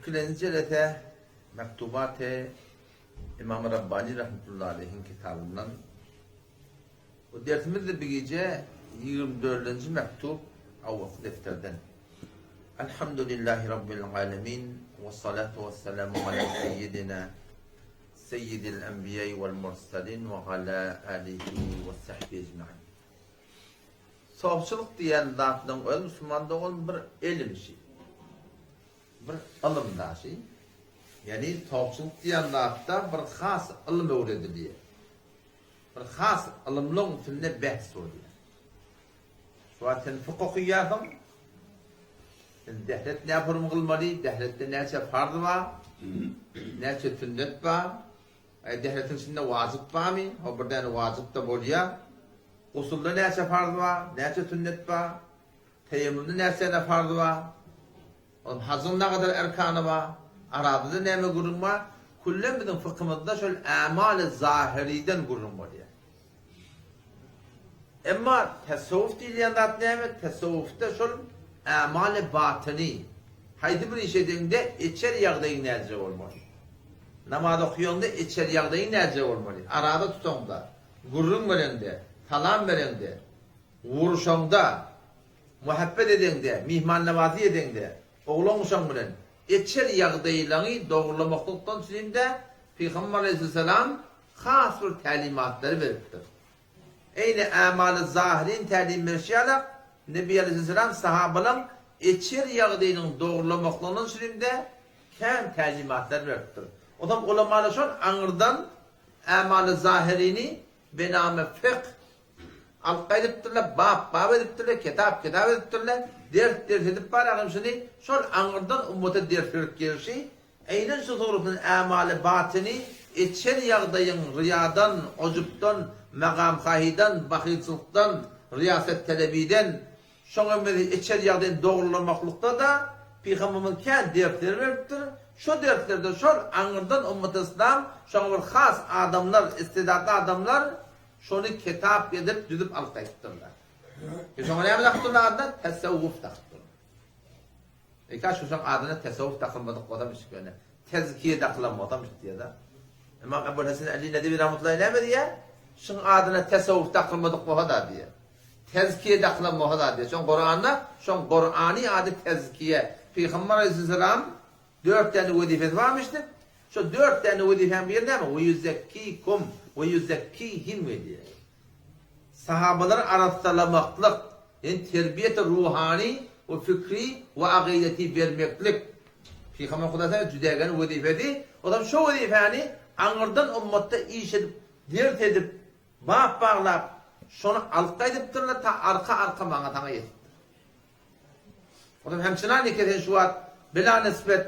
Ikilenji jelese Mektubat-y Imam Rabbani rahmetullahi aleyhiň kitabyndan. Bu dersimiz-de bir gije 24-nji mektup awwalky defterden. Elhamdülillahi Rabbil alemin we salatu we selamu ala seyyidina seyyidil enbiýai wal mursalin we ala alihi we sahbihi ecmain. Sofçylyk diýen zatlaryň özi musulman dogan bir elm işi. Bir ylym daşy. Ýagny sofçylyk diýen zatda bir has ylym öwredilýär. Bir has ylymlyň üstünde bähs bolýar. Şu wagt sen fyk okaýarsyň. Sen dehret näme hurm kylmaly? Dehretde näçe farz bar? Näçe sünnet bar? Aý dehretiň içinde wajyp barmy? Ho bir däne wajyp-da bolýar. Gusulda näçe farz bar? Näçe sünnet bar? Teýemmumda näçe däne farz bar? Onuň hajyň nagadar erkany bar? Arazada näme gürrüň bar? Küllem biziň fykymyzda şol ämaly zahyriden gürrüň bolýar. Emma tasawwuf diýilýän zat näme? Tasawwufda şol ämaly batyny, haýsy bir iş edeňde içer ýagdaýyň näce bolmaly? Namaz okaýaňda içer ýagdaýyň näce bolmaly? Araza tutaňda, gürrüň bereňde, salam bereňde, wuruşaňda, Muhabbet edeňde, myhmannawazlyk edeňde, oglan-uşaň bilen etjel ýagdaýlaňy dogrulamaklykdan üçin-de Pygamber aleýhissalam has bir tälimatlary beripdir. Eýni ämaly zahyryny tälim berşi ýalak, Nebi aleýhissalam sahabalaň etjel ýagdaýynyň dogrulamaklygyndan üçin-de kän tälimatlar beripdir. Onsoň ulamalar şol aňyrdan ämaly zahyryny bename fykh Alyp gaýdypdyrlar, bap-bap edipdirler, kitap-kitap edipdirler, ders-ders edip baragym şuny, şol aňyrdan ummata ders berip gelşi, eýnen şu suratyň ämaly batyny, etşer ýagdaýyň ryýadan, ujupdan, magamhahydan, bahylçylykdan, ryýasettelebiden, şoňa meňzeş etşer ýagdaýyny dogrulamaklykda-da Pygamberimiz kän dersleri beripdir, şo derslerde şol aňyrdan ummata yslam, şoňa bir has adamlar, istidatly adamlar, Şony kitap edip düzüp alyp gaýdypdyrlar. E şoňa näme dakypdyrlar adyna? Tesewwuf dakypdyrlar. E kaş şoň adyna tesewwuf dakylmadyk bolsam işik ýöne. Tezkiye dakylan bolsam işik diýýär-de. Imam Ebul Hasan Ali Nedewi rahmetullahi näme diýýär? Şuň adyna tesewwuf dakylmadyk bolsa da diýýär. Tezkiye dakylan bolsa da diýýär. Şoň Kuranda, şoň Kurany ady tezkiye. Pygamber aleyhisselam Dört däne wezipesi barmyşdy. Şo dört däne wezipäň biri näme? We ýuzekkikum we ýuzekkihim gelýär. Sahabalary arassalamaklyk, ýagny terbiýeti ruhany we fikri we akydeti bermeklik. Pygamber Hudaýa jüdägän wezipesi. Olam şo wezipäni aňyrdan ummatda iş edip, ders edip, bap baglap, şony alyp gaýdypdyrlar, ta arka-arka maňa saňa ýetipdir. Olam hemçinan eke sen şu wagt bila nisbet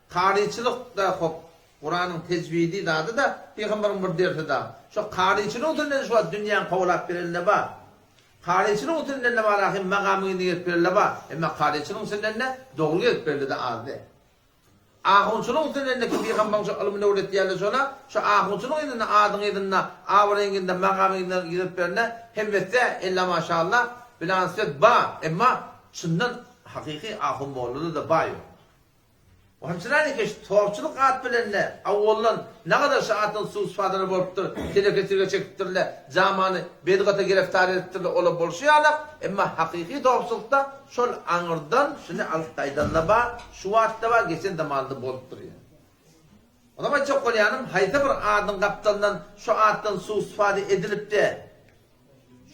karyçylyk da hop Kuranyň tejwidi zady da pygamberiň bir dersi da. Şo karyçylyk üstünden şu wagt dünýäň kowlap berende bar. Karyçylyk üstünden de bar ahim magamyň indi gelip berende bar. Emma karyçylyk üstünden de dogry gelip berende de az däl. Ahunçylygyň üstündeki pygambaryň şu ylmyny öwretýärler şona, şu ahunçylygyň yzynda adyň yzynda, abraýyň yzynda, magamyň yzynda ýüzüp berende hemmesde ella maşallah bilan söz ba, emma çyndan hakyky ahun mollada-da ba ýok. O hemçiler eke şu torçulyk at bilende awwaldan nagadar şu atdan suw-istifadalar bolupdyr, telekeçilige çekipdirler, jamany bedgata gireftar edipdirler, ola bolşy ýalak, emma hakyky torçulykda Şol aňyrdan şuny alyp gaýdanda bar, şu wagtda bar, geçen zamanda bolupdyr ýa. Onam aýtjak bolýanym, haýsy bir adyň gapdalyndan şu atdan suw-istifade edilip-de,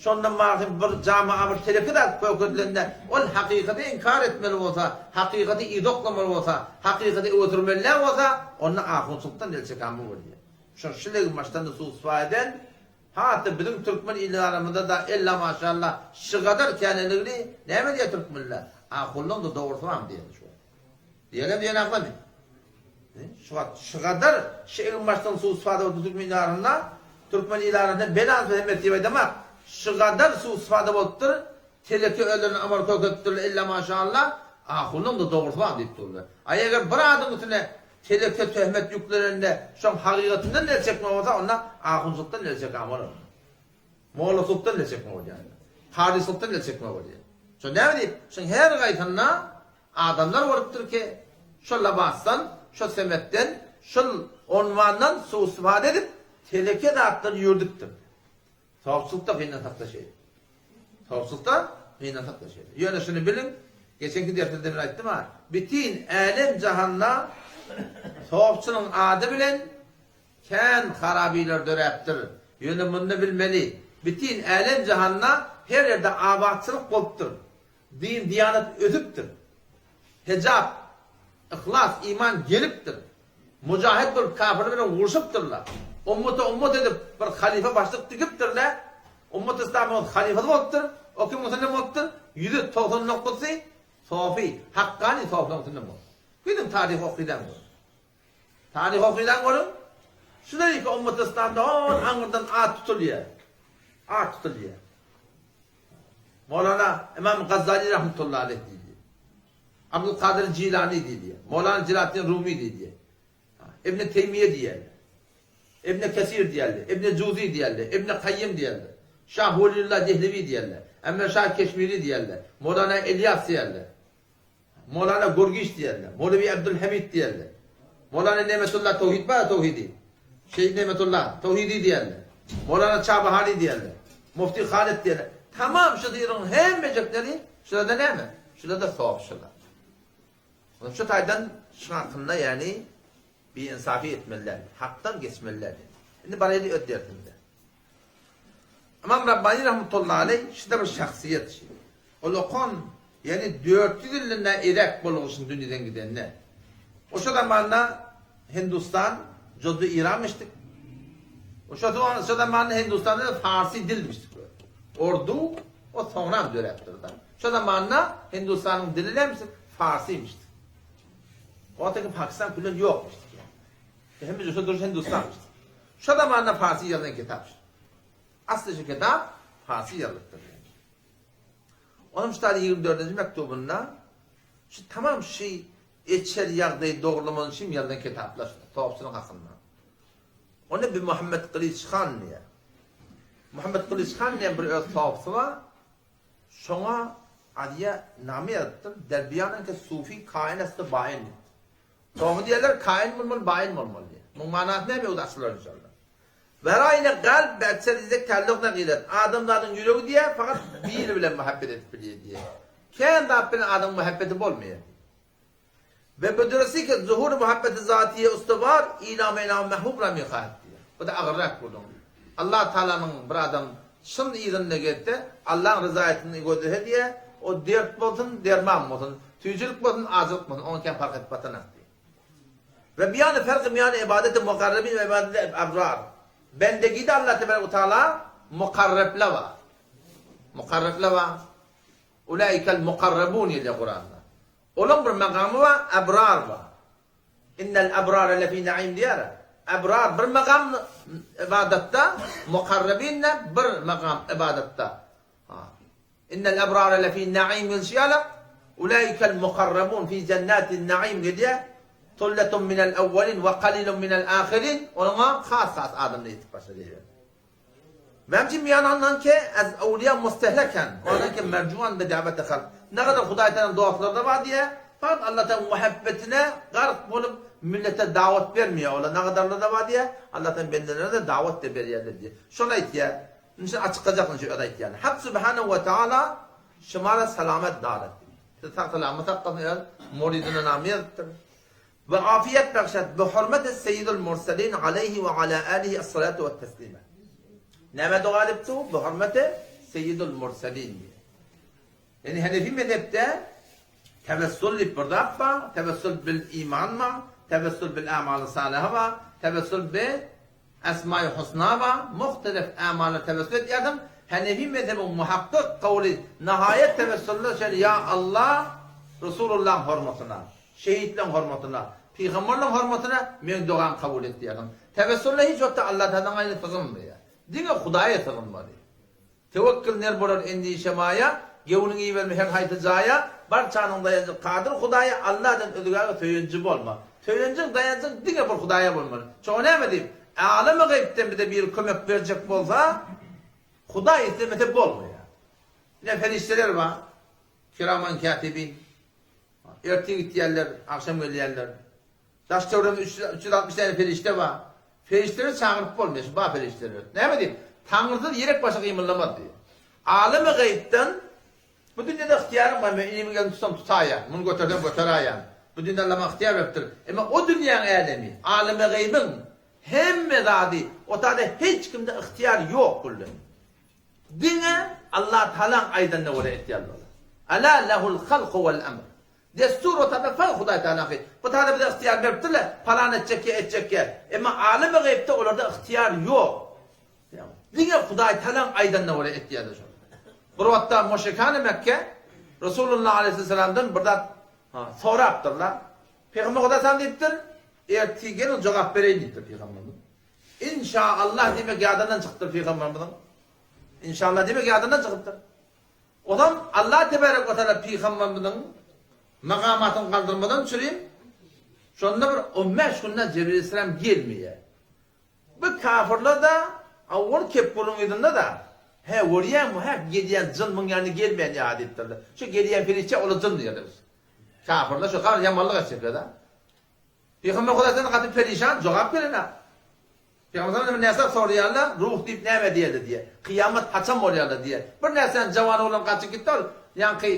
şondan mahym bir jamaga bir teleki zat kökedilende, ol hakykaty inkar etmeli bolsa, hakykaty yzoklamaly bolsa, hakykaty öňe sürmeli däl bolsa, onda ahunçylykdan el çeken bu bolýar. Şol şilegi başdan-da suw-istifade eden, Hat-da biziň türkmen ilaramyzda-da ella maşalla şygadar käneligini näme diýýär türkmenler? Ahunlaň-da dogrusy barmy diýýär şu wagt. Diýerler diýenaklamy? Şu wagt şygadar şu eginbaşdan suw-istifada bolupdyr türkmen ilarynda, türkmen ilarynda belan söz hemmesi diýip aýdamak. Şygadar suw-istifada bolupdyr, teleke özlerine amar kök edipdirler ella maşalla, ahunlaň-da dogrusy barmy diýip durlar. Aý eger bir adyň üstüne Teleke töhmet ýüklenende şoň hakygatyndan el çekme bolsa onda ahunçylykdan el çeken bolar. Mollasylykdan el çekme bolýar. Karyçylykdan el çekme bolýar. Şo näme diýip, şoň her gaýsynda adamlar bolupdyr ki, Şol labasdan, şo semetden, şol onwandan suw-istifade edip, teleke zatlary ýürdüpdir. Sowçulykda gynansak-da şeýle. Sowçulykda gynansak-da şeýle. Ýöne şuny biliň, geçenki dersimde men aýtdym-a, bütin älem-jahanda sowçulygyň ady bilen kän harabylar döräpdir. Ýöne muny-da bilmeli, bütin älem-jahanda her ýerde abatçylyk bolupdyr. Din-diýanat ösüpdir. Hejap, yhlas, iman gelipdir. Mujahid bolup kafirler bilen urşupdyrlar. Ummata ummat edip bir halyfa başlyk dikipdirler. Ummat yslamyň halyfasy bolupdyr. O kimiň üstünden bolupdyr? Ýüze 90 noktasy sofi, hakkany soflaryň üstünden bolupdyr. Gidiň taryhy okydaň görüň. Taryhy okydaň görüň. Şular iki ummat yslamda hol aňyrdan at tutulýar. At tutulýar. Mowlana Ymam Gazzaly rahmetullahi aleyh diýdi. Abdulkadyr Jilany diýdi. Mowlana Jelaletdin Rumy diýdi. Ibn Teýmiýe diýýärler. Ibn Kesir diýýärler. Ibn Juzi diýýärler. Ibn Kaýýym diýýärler. Şah Weliullah Dehlewi diýýärler. Emre Şah Keşmiri diýýärler. Mowlana Elýas diýýärler. Mowlana Gurgiş diýerler. Mowlewi Abdulhamid diýerler. Mowlana Nemetullah Towhid bar Towhidi. Şeýh Nemetullah Towhidi diýerler. Mowlana Çabahali diýerler. Mufti Halid diýerler. Tamam şu diýriň hemmejekleri şularda näme? Şularda sofşylar. Şu taýdan şu hakynda ýagny bir insafy etmeliler. Hakdan geçmeliler. Indi baraýly öz dersimize. Ymam Rabbani rahmetullahi aleý şuda bir şahsyýet şi. Ol okan, ýagny 400 ýyldan da irek bolgyşyň dünýeden gidende. Oşa zamanda Hindustan jozdy Iranmyşdyk. Oşa şo zamanda Hindustanda da farsy dilmişdik. Ordu o soňram döräpdir da. Şo zamanda Hindustanyň dili nämişdik? Farsymyşdyk. O wagtky Pakistan bilen ýokmuşdyk ýa. Hemme şo duruş Hindustanmyşdyk. Şo zamanda farsy ýazylan kitap şu. Asly şu kitap farsy ýazylypdyr. Onuň şu taýda 24-nji mektubynda şu tamam şu içer ýagdaýy dogrulamany üçin ýazylan kitaplar şu sofçylyk hakynda. Ony bir Muhammet Gylyç han diýýär. Muhammet Gylyç han diýen bir öz sofçy bar. Şoňa Aziýa name ýazypdyr. Derbiýanyň ke sufi kain asty baýyn diýipdir. Soňy diýerler kain bolmaly baýyn bolmaly diýer. Muň manasy näme ýogsa açylar inşallah. Weraýne galb be ekser izek tälluk negiret. Adamzadyň ýüregi diýer fakat biri bilen muhabbet edip bilýär diýer. Kän zat bilen adamyň muhabbeti bolmaýar diýer. Ve büdüresi ki zuhur muhabbeti zatiye ustubar ila meýna mehbub ra mihahet diýer. Bu da agyrrak gürrüň. Allah Taalanyň bir adam çyn yzynda gezse, Allaň ryzaýatyny gözlese diýer, o dert bolsun, derman bolsun, süýjülik bolsun, ajylyk bolsun, oňa kän parh edip batanak diýer. Ve biýany ferky miýany ibadeti mukarrebin we ibadeti ebrar. Bendegide Allah tebarek we taala mukarreple bar. Mukarreple bar. Ulaikel mukarrebun diýilýär Kuranda. Olaň bir magamy bar, ebrar bar. Innel ebrare lefi naim diýýär. Ebrar bir magam ybadatda, mukarrebin de bir magam ybadatda. Innel ebrare lefi naim gelşi ýaly, ulaikel mukarrebun fi jennatin naim gelýär. Tulletun minel awwalin we qalilun minel ahirin. Onuňa has-has adamlar ýetip başlaýar. Bence miýanandan ke ez ewliýa mustehleken, onan ke merjuan be daweti halk. Ne gadar Hudaý Tagalaň dostlary-da bar diýýär, fakat Allah Tagalaň muhabbetine gark bolup millete dawat bermeýär, olar ne gadarlary-da bar diýýär, Allah Tagalaň bendelerine-de dawat-da berýärler diýýär. Şony aýtýar. Indi şuny açyklajakyn şu öz aýtýanyny. Hak Subhanehu we Taala şumara salamet daret diýýär. Sizi sag-salamat saklasyn öz muridine name ýazypdyr. We afiýet bagşat bi hormeti Seýidul Murselin aleýhi we ala alihi es-salatu wet-teslime. Näme doga edipdi bu? Bi hormeti Seýidul Murselin diýip. Ýani Hanefi mezhepde tewessul diýip bir zat bar, tewessul bil iman bar, tewessul bil a'maly saliha bar, tewessul bi Esma-i Husna bar, muhtelif a'mala tewessul edýärsiň, Hanefi mezhebiň muhakkyk kowly nahaýat tewessulda şeýle Ýa Allah Resulullahyň hormatyna, şehitleň hormatyna, pygamberleň hormatyna meň dogamy kabul et diýýärsiň. Tewessulda hiç wagtda Allatagalaň aýyna sygynmaýar. Diňe Hudaýa sygynmaly. Tewekkül ner bolar endişe maýa, Göwnüňi iberme her haýsy jaýa, Barçanyň daýanjy Kadyr Hudaýa, Alladan özgäge söýenji bolma. Söýenjiň, daýanjyň diňe bir Hudaýa bolmaly. Şoňa näme diýip, Älemi gaýypdan bize biri kömek berjek bolsa, Hudaý islemese bolmaýar. Ine perişdeler bar, Kiraman kätibin. Ertir gitýärler, agşam gelýärler. Daş-töwereginde 360 däne perişde bar. Perişdeleri çagyryp bolmaýar, şu bar perişdeler. Näme diýip? Taňrysyz ýerek başy gymyldamaz diýip. Alamy gaýypdan bu dünýede ygtyýarym bar, men inimiň elini tutsam tutaýan, muny götersem göteräýän. Bu dünýede Alla maňa ygtyýar beripdir. Emma o dünýäň älemi, alamy gaýybyň hemme zady, o taýda hiç kimde ygtyýar ýok gülden. Diňe Allatagalaň aýdanyna görä etýärler olar. Ala lehul halku wal emr. Dessur o tarapdan fal Hudaý Tagalaňky. Bu taýda bize ygtyýar beripdirler, palan etjek ýa etjek ýa. Emma alemi gaýypda olarda ygtyýar ýok. Diňe Hudaý Tagalaň aýdanyna görä etýärler şony. Bir wagtda muşrikany Mekge Resulullah aleýhissalamdan bir zat sorapdyrlar. Pygamber Hudaý salam diýipdir, Ertir geliň jogap bereýin diýipdir pygamberimiz. Inşaallah diýmek ýadyndan çykypdyr pygamberimiziň. Inşaallah diýmek ýadyndan çykypdyr. Onam Allah tebarek we taala pygamberimiziň magamatyny galdyrmadan çürim şonda bir 15 günden Jebril aleyhisselam gelmeýär. Bu kafirler-da awwal kepburyň yzynda-da he görýäňmi hä gelýän jyn muň ýanyna gelmeýän ýa diýipdirler. Şu gelýän perişde olar jyn diýerler. Kafirler şu gar ýamanlyk etjekler-da. Pygamber Hudaýdan gaty perişan jogap berenok. Pygamber sallallahu aleyhi ve sellem soraýarlar, ruh diýip näme diýerler diýýär. Kyýamat haçan bolýarlar diýýär. Bir närsän jawan oglan gaçyp gitdi ol, ýaňky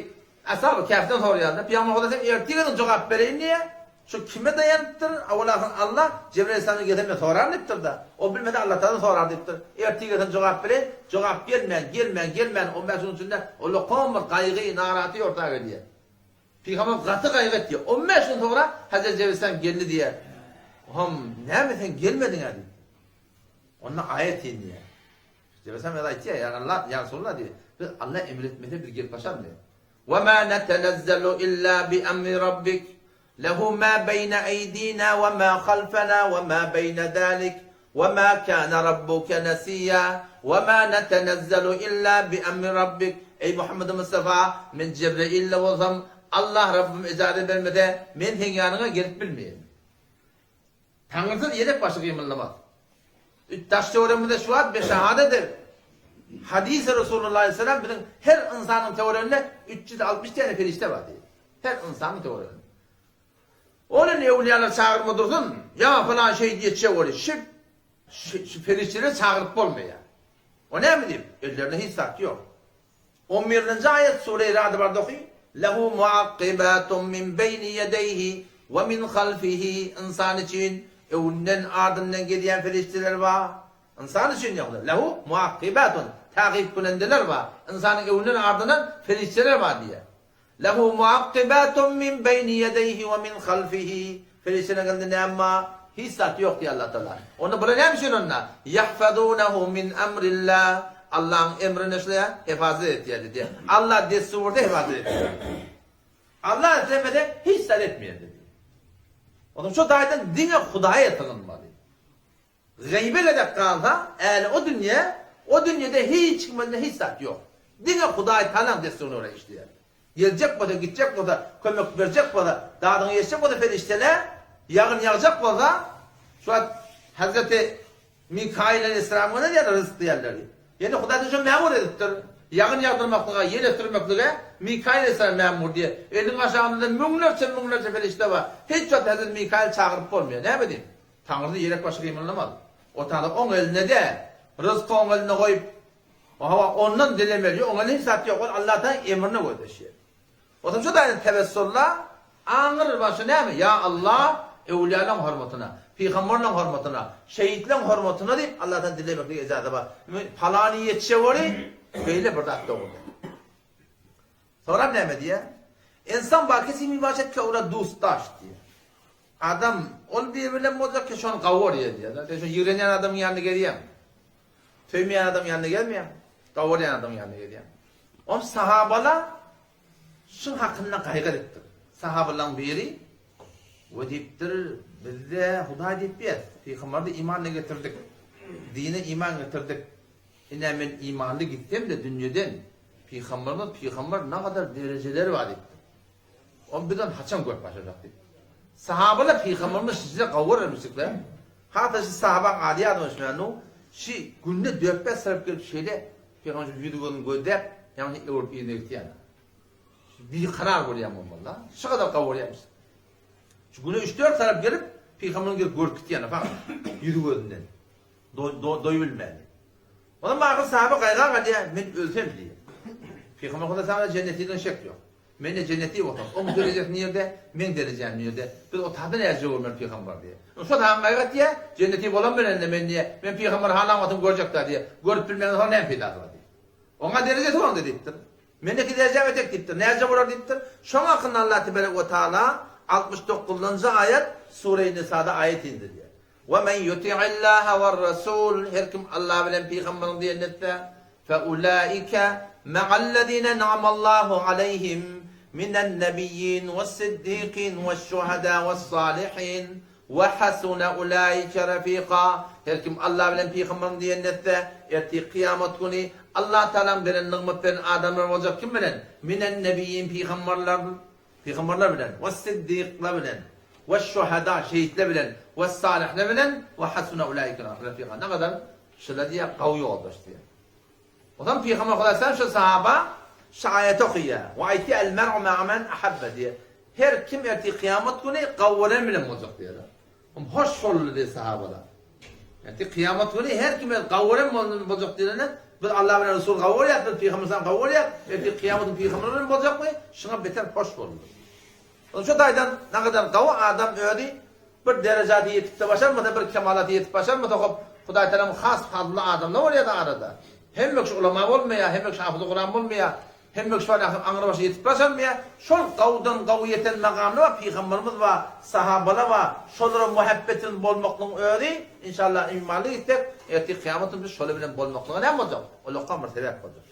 Ashab-y Kehfden soraýarlar. Pygamber Hudaý sen ertir geliň jogap bereýin diýýär. Şu kime daýanypdyr? Awal-ahyr Allah, Jebraýyl aleyhissalam gelse men soraryn diýipdir-de. O bilmese Allatagaladan sorar diýipdir. Ertir gelseň jogap bereýin. Jogap gelmän, gelmän, gelmän on bäş günüň içinde ullakan bir gaýgy, narahatlyk orta gelýär. Pygamber gaty gaýgy etdi. On bäş gün soňra Hazreti Jebril geldi diýýär. Hom, näme sen gelmediň-ä diýip. Onda aýat inýär. Jebril aleyhisselam aýtýar, ýa Allah, ýa Resulallah diýýär. Biz Allah emr etmese biz gelip başarmy? Wa ma netenezzalu illa bi emri rabbik. Lehu ma beýne eýdina we ma halfana we ma beýne zalik. Wa ma kana rabbuke nesiýa wa ma netenezzalu illa bi emri rabbik Eý Muhammedi Mustafa, men Jebreýil-de bolsam, Allah Rabbym ijaza bermese, men seň ýanyňa gelip bilmeýän. Taňrysyz ýelek başy gymyldamaz. Daş-töweregimizde şu wagt beşahadedir. Hadys-y Resulullah aleyhisselam biziň her ynsanyň töwereginde 360 täne perişde bar diýýär. Her ynsanyň töwereginde. Ol indi öwlüýalar çagyrma dursun, ýa pylan şeýit ýetjek bolýar. Şi şu perişdeleri çagyryp bolmaýar. O näme diýip, ellerinde hiç zat ýok. On birinji aýat Sure-i Ra'da barda oky, Lehu muakkibatun min beýni ýedeýhi we min halfihi Ynsan üçin öňünden, ardyndan gelýän perişdeler bar. Ynsan üçin ýogsa, lehu muakkibatun takyp kunendeler bar. Ynsanyň öňünden, ardyndan perişdeler bar diýýär. Lehu muakkibatun min beýni ýedeýhi we min halfihi. Perişdeleriň elinde näme bar? Hiç zat ýok diýýär Allah Tagala. Onda bular näme üçin onda? Ýahfazunahu min emrillah. Allahyň emrini şular hefazat etýär diýýär. Allah dessurda hefazat etýär. Allah islemese hiç zat etmeýär diýýär. Onuň şu taýdan diňe Hudaýa sygynmaly. Gaýyba gezek galsa, äli o dünýe, o dünýede hiç kim elinde hiç zat ýok. Diňe Hudaý Tagalaň dessuryna görä işleýär. Geljek bolsa, gitjek bolsa, kömek berjek bolsa, dadyňa ýetjek bolsa perişdeler, ýagyn ýagjak bolsa, şu wagt Hazreti Mikaýyl aleýhissalam göne diýýärler ryzk diýýärler. Ýöne Hudaý şo mämur edipdir. Ýagyn ýagdyrmaklyga, ýel ösdürmeklige Mikaýyl aleýhissalam mämur diýýär. Eliniň aşagynda-da müňlerçe, müňlerçe perişde bar. Hiç wagt Hazreti Mikaýyl çagyryp bolmaýar. Näme diýip? Taňrysy ýelek başy gymyldamaz. O taňry oň elinde däl. Ryzky oň elinde goýup, hawa, ondan dilemeli. Ýok, oň elinde hiç zat ýok. Ol Allatagalaň emrine gözleşýär. Onsoň şu taýdan tewessulla aňyr başy näme? Ýa Allah, öwlüýalaň hormatyna, pygamberleň hormatyna, şehitleň hormatyna diýip Allahdan dilemeklige ijaza bar. Palany ýetişeweri, beýle bir zat dogry däl. Soňram näme diýýär? Ensan bar kesi mi başet ke ora dust daşt diýýär. Adam ol biri bilen boljak ki şony gawy görýär diýýär. Sen şo ýigrenýän adamyň ýanynda gezýäň. Söýmeýän adamyň ýanynda gezmeýäň. Gawy görýän adamyň ýanynda gezýäň. Oň sahabalar şuň hakynda gaýgy edipdir. Sahabalaryň biri we diýipdir, bizde Hudaý diýip biýäs. Pygamberdi iman getirdik. Dine iman getirdik. Ine men imanly gitsem-de dünýeden pygamberimiz pygamber nagadar derejeleri bar diýipdir. Ony bizem haçan görüp başlajak diýip. Sahabalar pygamberimiz size gawy görermişikler. Hatda şu sahabaň ady ýadyma düşmändu. Şi günde dört-bäş tarap gelip şeýle pygamberimiziň ýüzi gözüni gözläp, ýaňy öwrüp yzyna gitýän. Bikarar bolýan bolmaly-da. Şu gadar gawy bolýarmyş. Şu güne üç-dört tarap gelip, pygamberiň gelip görüp gitýän fakat ýüzi gözünden. Doýup bilmän. Ondan ahyr sahaba gaýga galýar, men ölsem diýýär. Pygamber Huda sana jennetinden şek ýok. Men-de jenneti bolsam, oň derejesi nirde, meň derejäm nirde? Biz o taýda näce görmeli pygamber diýýär. Şo taýdan gaýgy etýär, jenneti bolan bilen-de men diýýär, men pygamber halan wagtym görjek-dä diýýär. Görüp bilmegden soň näme peýdasy bar diýýär. Oňa derejesi bolanda diýipdir. Mendeki derejäm etek diýipdir. Näce bolar diýipdir. Şoň hakynda Allah tebarek we taala 69-njy aýat Sure-i Nisada aýat indirýär. We men yuti'illaha wer-rasul, her kim Allah bilen pygamberiň diýenini etse, fe ulaike ma'allezine en'amallahu aleýhim minen-nebiyyin wes-siddikin weş-şuhada wes-salihin we hasuna ulaike rafiqa, her kim Allah bilen pygamberiň diýenini etse, ertir kyýamat güni Allah Tagalaň beren nygmat beren adamlary boljak kim bilen? Minen-nebiyyin pygamberler Pygamberler bilen, wes-siddikler bilen, weş-şuhada, şehitler bilen, wes-salihler bilen, we hasuna ulaike rafiqa. Ne gadar şular diýýär, gawy ýoldaş diýýär. Onsoň Pygamber Hudaý şu sahaba şu aýaty okaýar. We aýtýar, El-mer'u ma'a men ahabba diýýär. Her kim ertir kyýamat güni gawy gören bilen boljak diýýär. Hoş boldy diýdi sahabalar. Ertir kyýamat güni her kim öz gawy gören boljak diýlende, biz Allah bilen Resul gawy görýäs, biz Pygamber sallam gawy görýäs, ertir kyýamat güni Pygamber bilen boljakmy? Şuňa beter hoş boldy. Şu taýdan nagadar gawy adam özi bir derejä ýetip-de başarmasa, bir kemalata ýetip başarmasa, hop, Hudaý Tagalaň has fazly adamlar bolýar-da arada. Hemme kişi ulama bolmaýar, hemme kişi hafyzy Kuran bolmaýar. Hemme kişi barýarsyň aňry başa ýetip başarmaýar. Şol gawdan gawy ýeten magamlar bar, pygamberimiz bar, sahabalar bar. Şolara muhabbetimiz bolmaklygyň özi, inşallah imanly gitsek, ertir kyýamat güni biz şolar bilen bolmaklyga näme boljak? Ullakan bir sebäp boljak.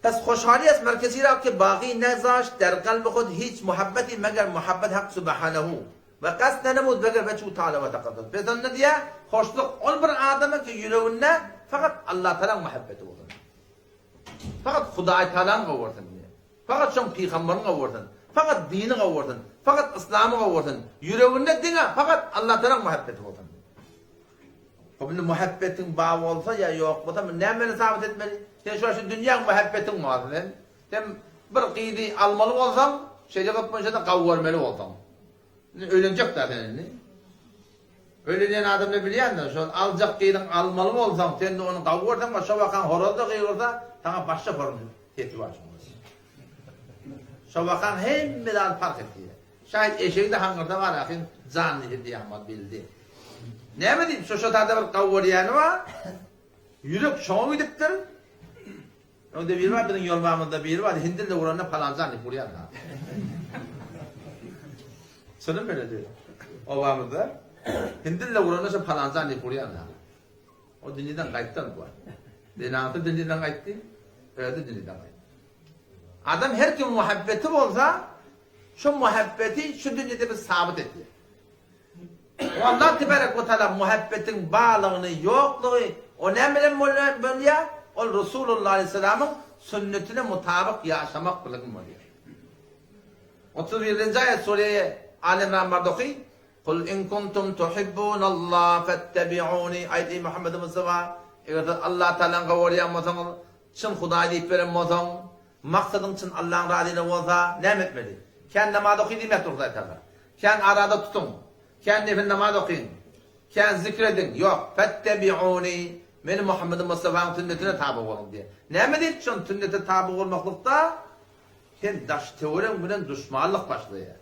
Pes hoşhali est merkezi ra ki bagi nezaşt der kalbi hud hiç muhabbeti meger muhabbet hak subhanehu we kast nenemud meger veçhu taala we takaddus. Pes onda diýýär, hoşluk ol bir adama ki ýüreginde fakat Allah Tagalaň muhabbeti bolsun. Fakat Hudaý Tagany gowursyn diýýär. Fakat şoň pygamberini gowursyn. Fakat dini gowursyn. Fakat yslamy gowursyn. Ýüreginde diňe fakat Allah Tagalaň muhabbeti bolsun. Hop indi muhabbetiň bar bolsa ýa ýok bolsa muny näme bilen sabyt etmeli? Sen şu şu dünýäň muhabbetiň bar sen. Sen bir gyzy almaly bolsaň, şerigat boýunça-da gawy görmeli bolsaň. Indi öýlenjek-dä sen indi. Öýlenýän adam ne bilýändir, şol aljak gyzyň almaly bolsaň, sen-de ony gawy görseň, şo wakaň horaz-da gygyrsa, saňa başga horuň sesi bar şoň. Şo wakaň hemme zady parh etýär. Şaýat eşegi-de haňňyrda bar ahyn, janly diýýän bildi. Näme diýip, şo şo taýda bir gawy görýäni bar. Ýürek şoňa gidipdir. Öňde biri bar biziň ýolbamyzda biri bar hindille uranda palanjan diýip urýan ha. Çynym beýle diýip. Obamyzda hindille uranda şo palanjan diýip urýan ha. O dünýeden gaýtdan bu. Zenanasy dünýeden gaýtdy, özi dünýeden gaýtdy. Adam her kim muhabbeti bolsa, şu muhabbeti şu dünýede biz sabyt edýär. Allah tebarek we taala muhabbetiň barlygyny, ýoklugy o näme bilen bolýar? Ol Resulullah aleýhissalamyň sünnetine mutabyk ýaşamak bilen bolýar. 31-nji aýat sure Al Imran barda oky. Kul in kuntum tuhibbunallah fettebi'uni Aýt eý Muhammed Mustafa, eger siz Allah Taalany gowy görýän bolsaňyz, çyn Hudaý diýip beren bolsaň, maksadyň çyn Allaň razylygy bolsa, näme etmeli? Kän namaz oky diýmekdir Hudaý Taala. Kän araza tutuň. Kän nefil namaz okyň. Kän zikr ediň. Ýok. Fettebi'uni. Meni Muhammedi Mustafaň sünnetine taby boluň diýýär. Näme diýip şon sünnete taby bolmaklykda sen daş-töweregiň bilen duşmanlyk başlaýar.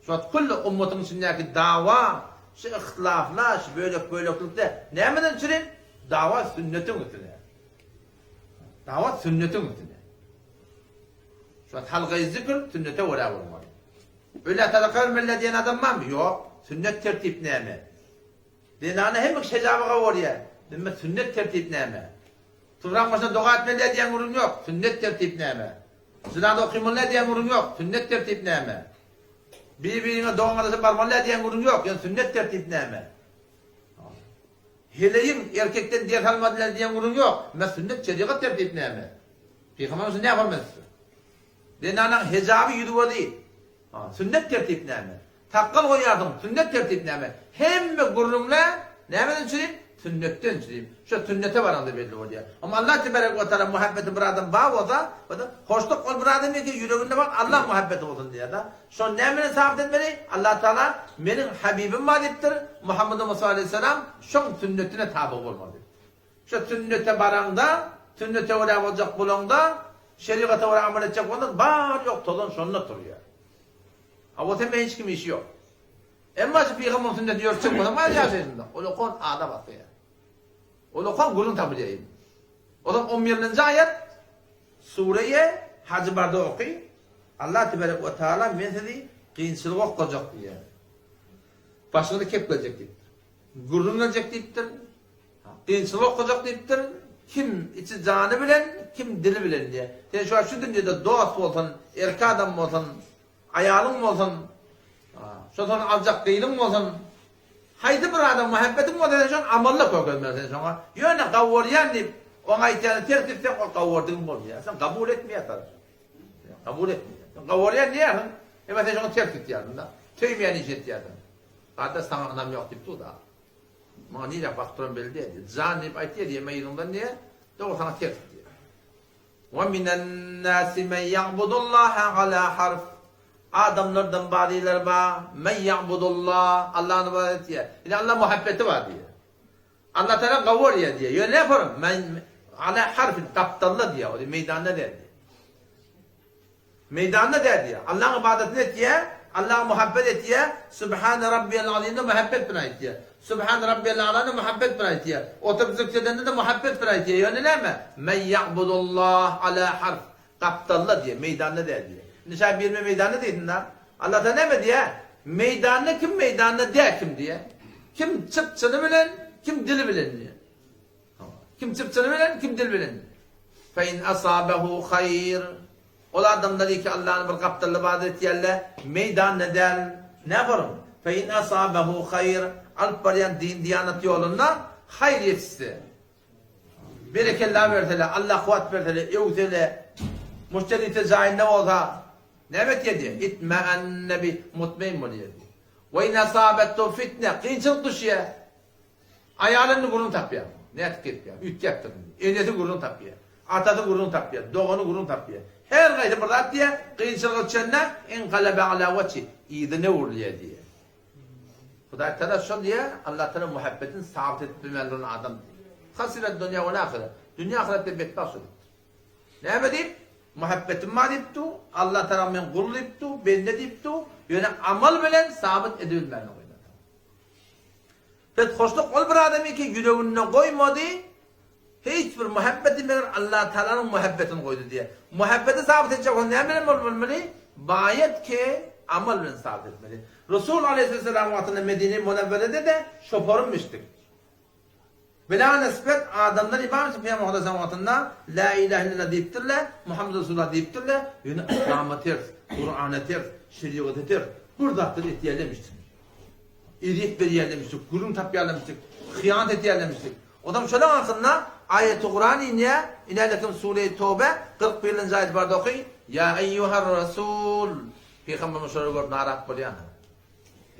Şu wagt külli ummatyň içindäki dawa, şu yhtilaflar, şu bölek-böleklikde nämeden çüri? Dawa sünnetiň üstüne. Dawa sünnetiň üstüne. Şu wagt halgaýy zikr sünnete görä bolmaly. Ölä sadaka bermeli diýen adam barmy? Ýok. Sünnet tertip näme? Zenana hemme kişi hejabyga bolýar. Diýmek sünnet tertip näme? Tubraň başyna doga etmeli diýen gürrüň ýok. Sünnet tertip näme? Jynaza okymaly diýen gürrüň ýok. Sünnet tertip näme? Bir-biriňe dogan-gardaşa barmaly diýen gürrüň ýok. Ýöne sünnet tertip näme? Heleýiň erkekden ders almadylar diýen gürrüň ýok. Emma sünnet şerigat tertip näme? Pygamberimiz näme hormat etdi? Zenanaň hejaby ýüzi gözi. Sünnet tertip näme? Sakgal goýýarsyň, sünnet tertip näme? Hemme gürrüňler nämeden çürim? Sünnetden diýip. Şo sünnete baraňda belli bolýar. Amma Allah tebarek we taala muhabbeti bir adam bar bolsa, hoşluk ol bir adam ýeke ýüreginde bar Allah muhabbeti bolsun diýýär-de. Şony näme bilen sabyt etmeli? Allah taala meniň habibim bar diýipdir, Muhammed Mustafa aleýhissalam şoň sünnetine taby bolmaly diýipdir. Şo sünnete baraňda, sünnete görä boljak bolaňda, şerigata görä amal etjek bolsaň, bar ýok tozan şonda turýar. A bolsa hemme hiç kim işi ýok. Emma şu pygamberiň sünnetini ýörtjek bolsaň bar ýaşaýşyňda, ol okan adap atlaýar. Ol okan gürrüň tapylýar. Ozal on birinji aýat Sureýe Hajy barda oky. Allah tebarek we taala men sizi kynçylyga oklajak diýýär. Başyňyza kep geljek diýipdir. Gürrüň geljek diýipdir. Kynçylyga oklajak diýipdir. Kim içi jany bilen, kim dili bilen diýýär. Sen şu şu dünýede dost bolsun, erkek adam bolsun, Aýalyň bolsun, şo sony aljak gyzyň bolsun, haýsy bir adam muhabbetiň bolsa sen şony amalla görkezmeli sen şoňa. Ýöne gawurýan diýip, oň aýtýanyny ters etseň ol gawurdygyň bolmaýar. Sen kabul etmeýär sana. Kabul etmeýär. Sen gawurýan diýýärsiň, emma sen şoňa ters gitýärsiň-de. Söýmeýän iş etýärsiň. Gardaş saňa ynam ýok diýip dur-da. Maňa nirä bakyp duran belli däl diýýär. Jan diýip aýtýar, ýeme yzyňdan diýýär. Dogry saňa ters gitýär. Wa minen-nasi men ýa'budullaha ala harf. Adamlardan bazylary bar, men ýa'budullah, Allahny ybadat etýär. Ýöne Alla muhabbeti bar diýýär. Allah Tagala gowurýar diýýär. Ýöne näme Men ala harfin gapdalda diýýär, o meýdanda däl diýýär. Meýdanda däl diýýär. Allaň ybadatyny etýär, Allaha muhabbet etýär, Subhane Rabbiyel Azimde muhabbet bilen aýtýar. Subhane Rabbiyel Alany muhabbet bilen aýtýar. Oturyp zikr edende-de muhabbet bilen aýtýar. Ýöne näme? Men ýa'budullah ala harf. Gapdalda diýýär, meýdanda däl diýýär. Indi şa birine meýdanda diýsin-dä. Allah Taala näme diýýär? Meýdanda kim, meýdanda däl kim diýýär. Kim çyp-çyny bilen, kim dili bilen diýýär. Kim çypçyny bilen, kim dil bilen. Fe in asabehu haýr. Ol adamlar iki Allany bir gapdalda ybadat etýärler, meýdanda däl. Näboruň? Fe in asabehu haýr. Alyp barýan din-diýanat ýolunda haýyr ýetişse. Berekella bersele, Allah kuwwat bersele, öwsele, muşterisi jaýynda bolsa, näme etýär diýýär? Itma'anne bi, mutmain bolýar diýýär. We in asabethu fitne, kynçylyk düşýär. Aýaly indi gürrüň tapýar. Nädip gezýär? Üýtgäpdir indi. Enesi gürrüň tapýar. Atasy gürrüň tapýar. Dogany gürrüň tapýar. Her haýsy bir zat diýýär, kynçylyga düşende inkalebe ala wajhi, yzyna öwrülýär diýýär. Hudaý Tagala şol diýýär, Allah Tagala muhabbetini sabyt edip bilmän duran adam diýýär. Hasiret dünýä we ahyret. Dünýä ahyretde betbagt şol diýipdir. Näme diýip? Muhabbetim bar diýip dur, Allah Tagala men gul diýip dur, bende diýip dur, ýöne amal bilen sabyt edibilmän. Bethoşluk ol bir adamy ki ýüreginde goýmady, hiç bir muhabbeti meger Allah Taalanyň muhabbetini goýdy diýýär. Muhabbeti sabyt etjek bolsa näme bilen bolmaly? Baýat ki amal bilen sabyt etmeli. Resul aleýhissalam wagtynda Medine-i Munewwerede-de şoporym-müşdik. Bila nisbet adamlar iman üçin Pygamber Hudaýyň wagtynda La ilahe illallah diýipdirler, Muhammed Resulullah diýipdirler, ýöne yslama ters, Kurana ters, şerigata ters bir zatlar etýärlemişdir. Ezýet berýärlemişdik, gürrüň tapýarlemişdik, hyýanat etýärlemişdik. Onsoň şolaň hakynda aýaty Kuran inýär, inälekim Sure-i Tobe 41-nji aýaty barda oky, Ýa eýýuhar Rasul! Pygamberimiz şolary görüp narahat bolýar.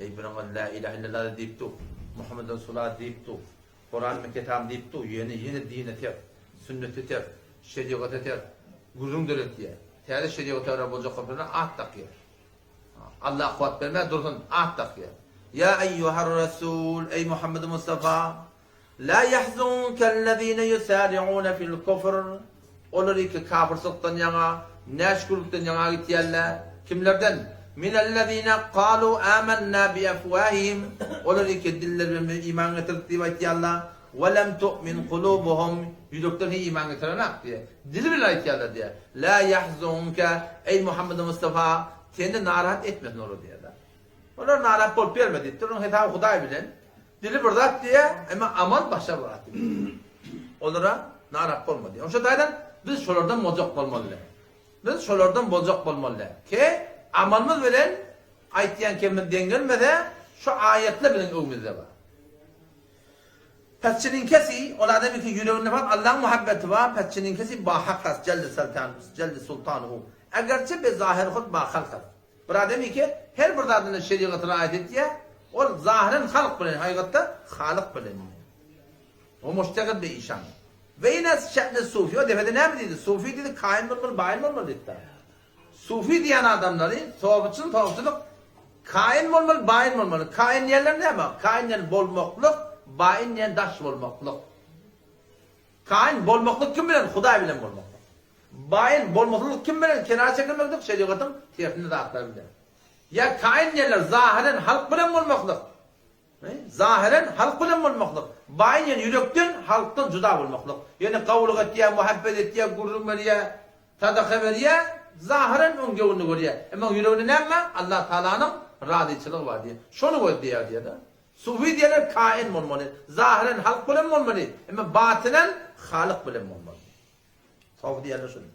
Eý biraňa La ilahe illallah diýip dur, Muhammed Resulullah diýip dur, Kuran men kitabym diýip dur, ýöne ýene dine ters, sünnete ters, şerigata ters gürrüň döretýär. Täze şerigata görä boljak köprüne at dakýar. Allah kuwwat bermez dursun at dakýar. Ýa eýýuhar Rasul, eý Muhammed Mustafa, La ýahzunkellezine ýusari'une fil kufr, olar iki kafyrçylykdan ýaňa, näşükürlikden ýaňa gitýärler. Kimlerden? Minellezine kalu amennâ bi efwâhihim, olar iki dilleri bilen biz iman getirdik diýip aýtýarlar. Ve lem tu'min kulubuhum, ýürekleri hiç iman getirenak diýýär. Dili bilen aýtýarlar diýýär. Lâ ýahzunke, eý Muhammed Mustafa, seni narahat etmesin olar diýýärler. Olar narahat bolup berme diýipdir. Onuň hesaby Hudaý bilen. Dili bir zat diýýär, emma amal başga bir zat diýýär. Olara narahat bolma diýýär. Onuň taýdan biz şolardan boljak bolmaly. Biz şolardan boljak bolmaly. Ki amalymyz bilen aýtýan kemimiz deň gelmese, şu aýatlar biziň öňümizde bar. Päsçiniň kesi, ol adam ki ýüreginde fakt Allaň muhabbeti bar, päsçiniň kesi ba hak has, jelle saltan, jelle sultanuhu. Egerçe be zahir hut ba halk has. Bir adam ki her bir zadyna şerigaty raýat etýär, ol zahyren halk bilen, hakykatda Halyk bilen. O muştegil bi işan. Ve ine şe'ni sufi. O defede näme diýdi? Sufi diýdi, kaýyn bolmaly, baýyn bolmaly diýdi. Sufi diýen adamlary sopuçyl sopuçylyk kaýyn bolmaly, baýyn bolmaly. Kaýyn diýenler näme? Kaýyn diýen bolmaklyk, baýyn diýen daş bolmaklyk. Kaýyn bolmaklyk kim bilen? Hudaý bilen bolmaklyk. Baýyn bolmaslyk kim bilen? Kenar çekilmeklik, şerigatyň tersine zatlar bilen. Ýa kaýyn diýenler zahyren halk bilen bolmaklyk. Zahyren halk bilen bolmaklyk, baýyn ýöne ýürekden halkdan juda bolmaklyk. Ýöne gowulyk etýär, muhabbet etýär, gürrüň berýär, sadaka berýär, zahyren oň göwnüni görýär. Emma oň ýüreginde näme bar? Allah Tagalanyň razyçylygy bar diýýär. Şony gözleýär diýýär-de. Sufi diýenler kain bolmaly. Zahyren halk bilen bolmaly, emma batynen Halyk bilen bolmaly. Sufi diýenler şuny.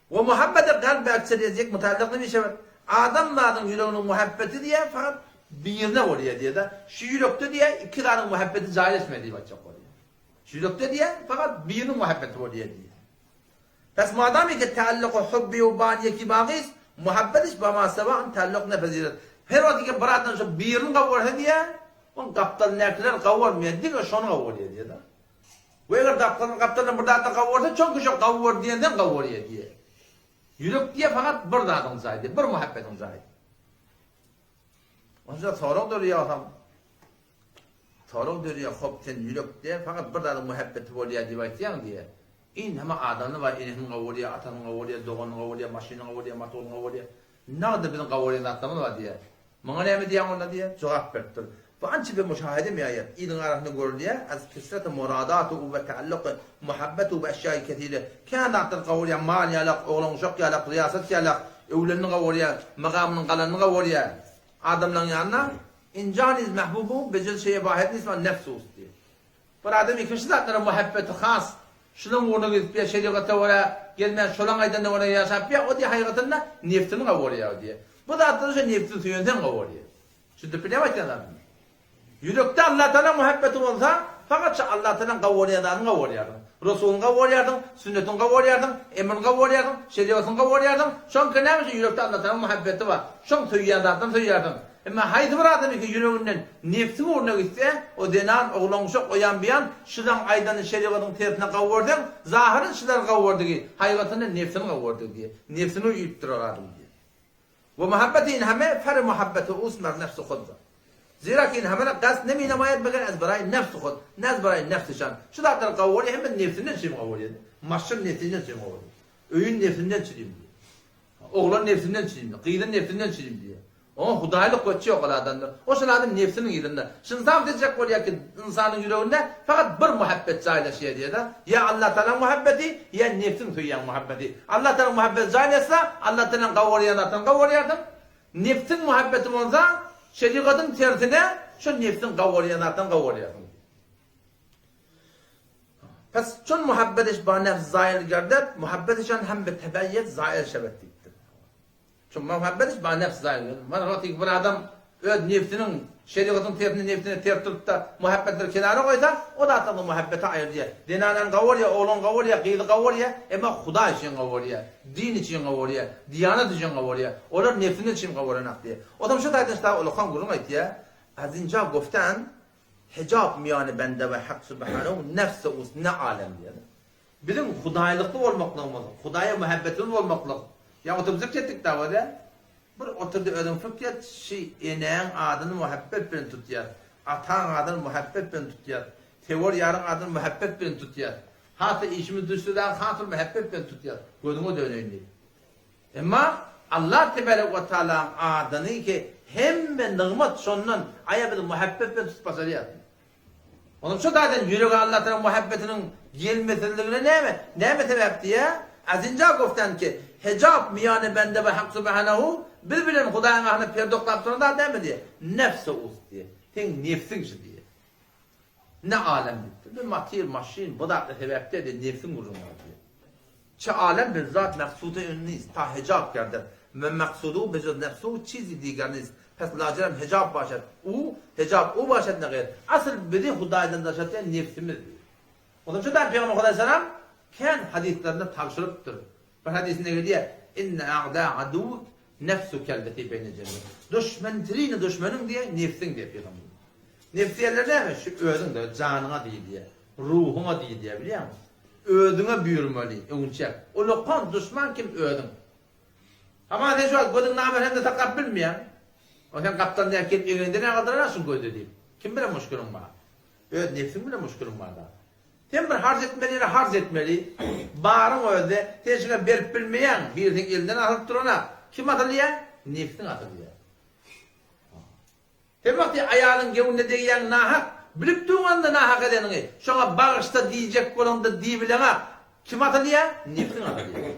We muhabbete kalb bi ekseriyeti ýek mutallak nemişe bir adam zadyň ýüreginiň muhabbeti diýýär fakat birine bolýar diýýär-de, şu ýürekde diýýär iki zadyň muhabbeti jaýlaşmaýar diýip aýtjak bolýar. Şu ýürekde diýýär fakat biriniň muhabbeti bolýar diýýär. Pes madami ki taalluku hubbi we ban ýeki bagis muhabbetiş ba ma sewa taalluq nepeziret. Her wagt ki bir adam şu birini gowursa diýýär, oň gapdalyndakiler gowurmaýar, diňe şony gowurýar diýýär-de. We eger gapdalyň gapdalyndan bir zat-da gawursa, çünki şo gawur diýenden gawurýar diýýär. Ýürek diýýär fakat bir zadyň jaýy diýýär, bir muhabbetiň jaýy. Onça sorag dörýär olsam, sorag dörýär, hop sen ýürekde fakat bir zadyň muhabbeti bolýar diýip aýtýaň diýýär. Inheme adamlar bar, enesini gawurýar, atasyny gawurýar, doganyny gawurýar, maşynyny gawurýar, motoryny gawurýar. Nagda biziň gawurýan zatlarymyz bar diýýär. Muňa näme diýýäň onda diýýär. Jogap beripdir. Bu ança bir muşahede miaýat, iliň arasynda görülýär, az kesreti muradatu we taalluky muhabbetu bi eşýai kesire. Kän zatlar gawurýar, mal ýalak, oglan-uşak ýalak, riýasat ýalak, öwlenini gawurýar, magamynyň galanyny gawurýar. Adamlaryň ýanyna, Inja niz mahbubu bejel şeýe wahid nis we nefsus diýýär. Bir adam ikinji zatlara muhabbeti has, şulaň ugruna gidip ýa şerigata görä gezmän şolaň aýdanyna görä ýaşap ýa o diýe haýgatynda nebsini gowurýar o diýe. Bu zatlar şo nebsini söýenseň gowurýar. Düşündirip bilýämi aýtýan zadymy? Ýürekde Allatagala muhabbeti bolsa, fakat şo Allatagalaň gowurýan zadyny gowurýarsyň. Resulyny gowurýarsyň, sünnetini gowurýarsyň, emrini gowurýarsyň, şerigatyny gowurýarsyň. Şoňky näme üçin ýürekde Allatagalaň muhabbeti bar. Şoň söýýän zadyny söýýärsiň. Emma haýsy bir adam eke ýüreginden nebsiň ugruna gitse, o zenan, oglan-uşak oýan-buýan şylaň aýdanyny şerigatyň tersine gawurseň, zahyryn şylar gawurdigi, haýgatynda nebsini gawurdigi diýýär. Nebsini uýup durar adam diýýär. We muhabbeti in hame fere muhabbeti us mer nefsi hudda. Zira ki in hamera gast nemi nemaýat meger ez baraý nefsi hud, ne ez baraý nefsi şan. Şu zatlary gawurýar hemme nebsinden çyým gawurýar. Maşyn nebsinden çyým gawurýar. Öýün nebsinden çyým diýýär. Oglan nebsinden çyým diýýär. Gyzyn nebsinden çyým diýýär. Oňa hudaýlyk göçi ýok ol adamda. O şol adam nebsiniň yzynda. Şuny sabyt etjek bolýar ki, ynsanyň ýüreginde fakat bir muhabbet jaýlaşýar diýýär-de. Ýa Allatagalaň muhabbeti, ýa nebsiň söýýän muhabbeti. Allatagalaň muhabbeti jaýlaşsa, Allatagalaň gowurýan zadyny gowurýarsyň. Nebsiň muhabbeti bolsa, şerigatyň tersine şol nebsiň gowurýan zadyny gowurýarsyň. Pes çün muhabbetiş ba nefs zaýyl gerdet, muhabbetişan hem bi tebeýýet zaýyl şebet diýipdir. Şu muhabbet ba nefs zaýyl. Mana wagty bir adam öz nefsiniň şerigatyň tersine nefsine ters turup-da muhabbetleri kenara goýsa, o zatlardan muhabbeti aýyrýar. Zenanany gowurýar, oglan gowurýar, gyzy gowurýar, emma Hudaý üçin gowurýar, din üçin gowurýar, diýanat üçin gowurýar. Olar nefsinden üçin gowuranak diýýär. Otam şu taýdan şta ulakan gürrüň aýtýar. Azinja goftan hijab miýany bende we hak subhanehu nefse us ne alem diýýär. Biziň hudaýlykly bolmaklygymyz, Hudaýa muhabbetimiz bolmaklyk, ýa oturyp zikr etdik dawa-da, bir otur-da özüň pikir et, şi enäň adyny muhabbet bilen tutýas, ataň adyny muhabbet bilen tutýas, söwer ýaryň adyny muhabbet bilen tutýas, has-da işimiz düşse dagy has bir muhabbet bilen tutýas, gözüňe döneýin diýip. Emma Allah tebarek we taalaň adyny ki hemme nygmat şondan, aýa biz muhabbet bilen tutup başarýasmy? Onuň şu taýdan ýürege Alla tarap muhabbetiniň gelmesizligine näme, näme sebäp diýýär? Azinja goftan ki, hijap miýany bende we Hak subhanehu, biz bilen Hudaýyň arasynda perde oklap duran zat näme diýýär? Nefsi us diýýär. Seň nefsiň şu diýýär. Ne alem diýipdir. Bir matyr, maşyn, bu zatlar sebäp däl diýýär, nefsiň gürrüňi bar diýýär. Çe alem bir zat meksudy nist, ta hijap gerdet. We meksudu be juz nefsu çizi diger nist. Pes lajerem hijap başat u, hijap u başat ne gaýr. Asyl bizi Hudaýdan daşlatýan nefsimiz diýýär. Onuň üçin hem Pygamber Hudaý salam kän hadyslarynda tabşyrypdyr. Bir hadysynda gelýär, Inne a'da aduwwik nefsuke elleti beýne jenbik. Duşmen trini duşmeniň diýýär, nefsiň diýýär Pygamberimiz. Nefs diýenler näme? Şu özüň-de, janyňa diýilýär. Ruhuňa diýilýär, bilýäňmi? Özüňe buýurmaly, öňünçäk. Ullakan duşman kim? Özüň. Hamana sen şu wagt gözüň namerhemde saklap bilmeýäň. O sen gapdalynda ýa gelip eňegiňden agyrdyrar şuň gözde diýip. Kim bilen muşkiliň bar? Öz nebsiň bilen muşkiliň bar-da. Sen bir harç etmeli ýere harç etmeli. Baryň özde, sen şuňa berip bilmeýäň, biri seň elinden asylyp durana. Kim asylýar? Nebsiň asylýar. Sen wagty aýalyň göwnüne degýäň nahak, bilip durňanda nahak edeniňi, şoňa bagyşla diýjek bolaňda diýibileňak. Kim asylýar? Nebsiň asylýar.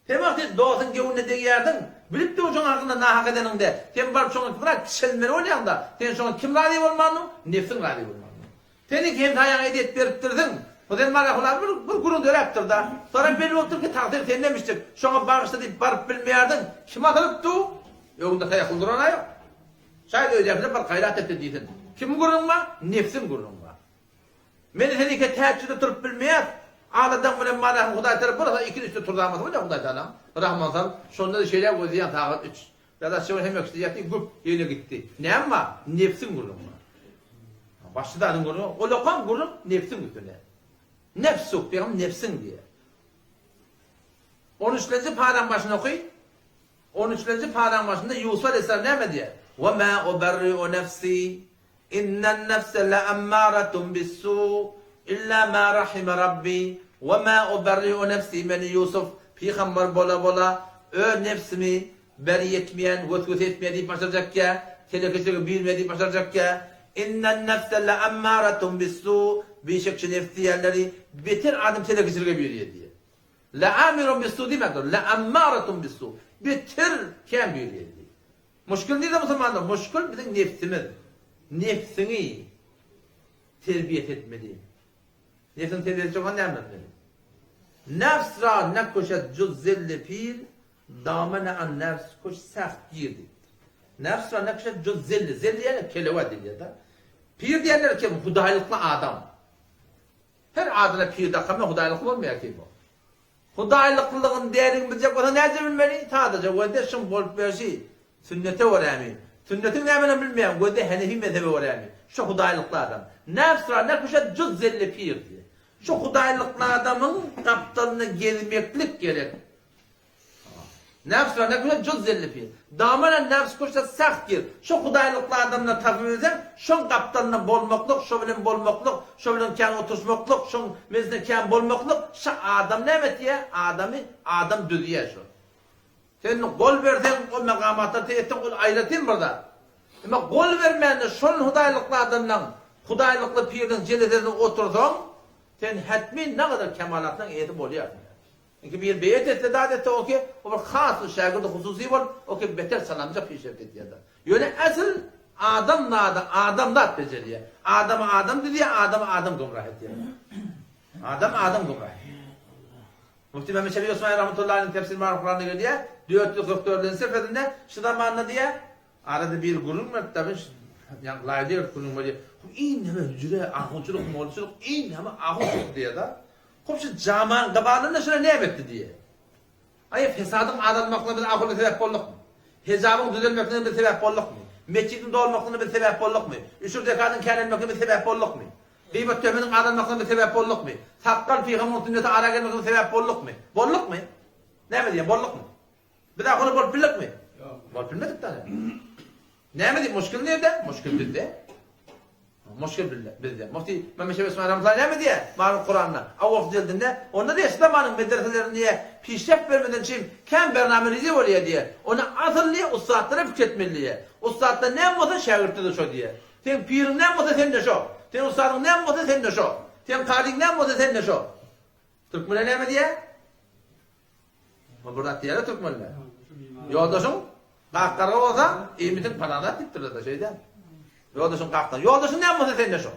Sen wagty dostuň göwnüne degýärsiň, bilip dur şoň hakynda nahak edeniňde, sen baryp şoňa biraz kiçelmeli bolýaňda, sen şoňa kim razy bolmandyň? Nebsiň razy bolmandyň. Sen ilki hemsaýaňa ezýet beripdirsiň, bu sen mara hulan bir bir gürrüň döräpdir-da. Soňra belli bolupdyr ki, tagsyr sendemişdik, şoňa bagyşla diýip baryp bilmeýärdiň, kim asylyp dur? Öňünde taýakly duran-a ýok. Şaýat öýdäkiler bir gaýrat etse diýsin. Kim gürrüň bar? Nebsiň gürrüň bar. Meni sen ike täçjide turup bilmeýäs. Aladaň bilen malahyň Hudaý tarap bir ikini üstüne turzamasy bolýar Hudaý tagalaň. Rahman sal. Şonda-da şeýle gözleýän sagat üç. Ýa-da şeýle hem öküzi ýatdy, güp, ýene gitdi. Näme bar? Nebsiň gürrüň bar. Başga zadyň gürrüňi ýok. Olakan gürrüň nebsiň üstüne. Nefsuk, pygamber nebsiň diýýär. On üçlenji paraň başyny oky. On üçlenji paraň başynda Ýusup aleyhisselam näme diýýär? Wa ma ubarri'u nefsi Innen nefse le'emmaretun bis-su illa ma rahime Rabbi we ma uberri'u nefsi Men Ýusuf pygamber bola-bola öz nebsimi beri ýetmeýän, weswese etmeýän diýip başarjakýa, telekeçilige birmeýän diýip başarjakýa. Innen nefse le'emmaretun bis-su Bişekçi nebs diýýänleri beter adam telekeçilige birýär diýýär. Le'amirun bis-su diýmändir, le'emmaretun bis-su beter kän birýär diýýär. Muşkil nirde musulmanlar? Muşkil biziň nebsimiz. Nebsiňi terbiýet etmeli. Nebsiňi terbiýe etjek bolsaň näme etmeli? Nefs ra nekoşet juz zilli pir, damene an nefs kuş seht gir diýipdir. Nefs ra nekoşet juz zilli, zilli ýaly kelewe diýilýär-de. Pir diýenler kim? Hudaýlykly adam. Her adyna pir dakanma hudaýlykly bolmaýar ki bu. Hudaýlyklylygyny däligini biljek bolsaň näce bilmeli? Sadaja gözde şum bolup berşi sünnete görämi? Sünnetiň nämedigini bilmeýän gözde henefi mezhebe görämi? Şo hudaýlykly adam. Nefs ra nekuşet juz zelli pir diýýär. Şo hudaýlykly adamyň gapdalynda gezmeklik gerek. Nefs ra nekuşet juz zelli pir. Damana nefs kuşsa saht gir. Şo hudaýlykly adamlary tapyp bilseň, şoň gapdalynda bolmaklyk, şo bilen bolmaklyk, şo bilen kän oturyşmaklyk, şoň mejlisinde kän bolmaklyk, şa adam näme etýär? Adamy adam düzýär şo. Sen gol berseň, o megamata etseň, ol aýratyn bir zat. Emma gol bermände şol hudaýlykly adamlaň, hudaýlykly piriniň jelesesinde otursaň, sen hetmin nagadyr kemalatlaň eýesi bolýarsyň. Iki bir beýet etse zat etse oke o bir has bir şägirdi hususy bolup oke beter salamja pişewt etýärler. Ýöne asyl adam zady adam zat bejerýär. Adamy adam düzýär, adamy adam gümrah etýär. Adam adam gümrah etýär. Mufti Mehmet Şefi Osmani rahmetullahi aleyh tefsir Maruf Kuranda gelýär. 444-nji sefesinde şu zamanda diýär, arada bir gürrüň berip tabi ýa laýda ýörüp gürrüň berýär. Iň näme hüjre, ahunçylyk, mollaçylyk, iň näme ahunçylyk diýär-de. Hop şu jamaň gybalynda şular näme etdi diýýär. Aý fesadyň azalmaklygyna biz ahunlar sebäp boldukmy? Hejabyň düzelmekligine biz sebäp boldukmy? Metjidiň dolmaklygyna biz sebäp boldukmy? Üşür zekadyň känelmekligine biz sebäp boldukmy? Gybat töhmediň azalmaklygyna biz sebäp boldukmy? Sakgal pygamyň sünneti ara gelmekligine sebäp boldukmy? Boldukmy? Näme diýýän boldukmy? Biz ahunlar bolup bildikmi? Ýok. Bolup bilmedik da. Näme diýip muşkil nirde? Muşkil bizde. Muşkil bizde. Bizde. Mufti Mehmet Şebi Osman Ramazan näme diýýär? Maruf Kuranda, awalky jildinde, onda diýýär, şu zamanyň medreselerinde diýýär, pişreft bermeden çyn kän bername rize bolýar diýýär. Ony asyl diýýär, ussatlara pikir etmeli diýýär. Ussatda näme bolsa, şägirtde-de şo diýýär. Seň piriň näme bolsa, sende şo. Seň ussadyň näme bolsa, sende şo. Seň kazyň näme bolsa, sende şo. Türkmenler näme diýýär? Bir zat diýýärler türkmenler. Ýoldaşyň gak garga bolsa, iýmitiň palan zat diýipdirler-de, şeýdä. Ýoldaşyň gak garga. Ýoldaşyň näme bolsa sende şo.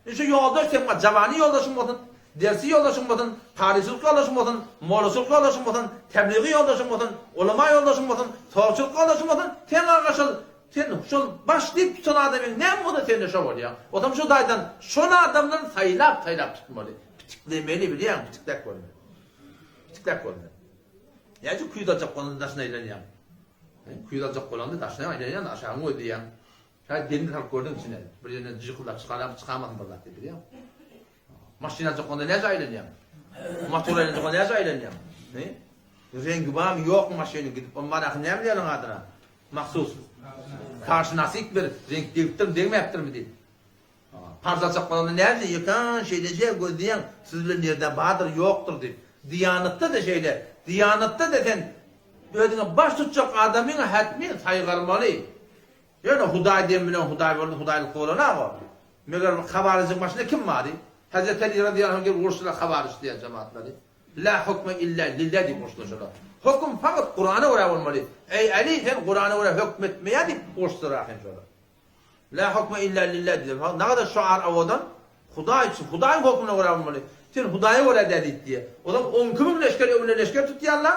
Indi şu ýoldaş seň bar, jabany ýoldaşyň bolsun, dersi ýoldaşyň bolsun, taryhçylyk ýoldaşyň bolsun, mollaçylyk ýoldaşyň bolsun, tebligi ýoldaşyň bolsun, ulama ýoldaşyň bolsun, sorçulyk ýoldaşyň bolsun, sen aga şol sen şol baş diýip tutan adamyň näme bolsa sende şo bolýar. Otam şu taýdan şol adamdan saýlap-saýlap tutmaly. Pitiklemeli bilýäňmi, pitikläp görmeli. Pitikläp görmeli. Näçe küýz aljak bolanda daşyna aýlanýaň. Küýz aljak bolanda daşyna aýlanýaň, aşagyňy gözleýäň. Şaýat gelini salyp gördüň içine. Bir ýerinden jykyldap çykaram, çykamasyn bir zat diýip bilýäň. Maşyn aljak bolanda näce aýlanýaň? Motor aýlanjak bolanda näce aýlanýaň? Ne? Reňgi barmy, ýokmy maşynyň gidip, onuň baraky näme diýýärler adyna? Mahsus. Karşynasy bir reňk degipdirmi, degmäpdirmi diýip. Parz aljak bolanda näce ýekan şeýleje gözleýäň, süzülen ýerde bardyr, ýokdur diýip. Diýanatda-da şeýle. Diýanatda-da sen özüňe baş tutjak adamyňy hätmi saýgarmaly. Ýöne Hudaý dem bilen Hudaý boldy, Hudaýlyk bolanag-o. Meger bir hawaryjyň başynda kim bardy? Hezreti Aly razyýallahu anh gelip uruşdylar hawaryj diýen jemaatlary. La hukme illa lillah diýip uruşdylar şolar. Höküm fakat Kurana görä bolmaly. Eý Aly sen Kurana görä höküm etmeýä diýip uruşdylar ahyryn şolar. La hukme illa lillah diýdiler. Nagada şoar owadan. Hudaý üçin, Hudaýyň hökmüne görä bolmaly. Sen Hudaýa görä däl diýip diýýär. Olam 12 müň leşger öňünde leşger tutýarlar.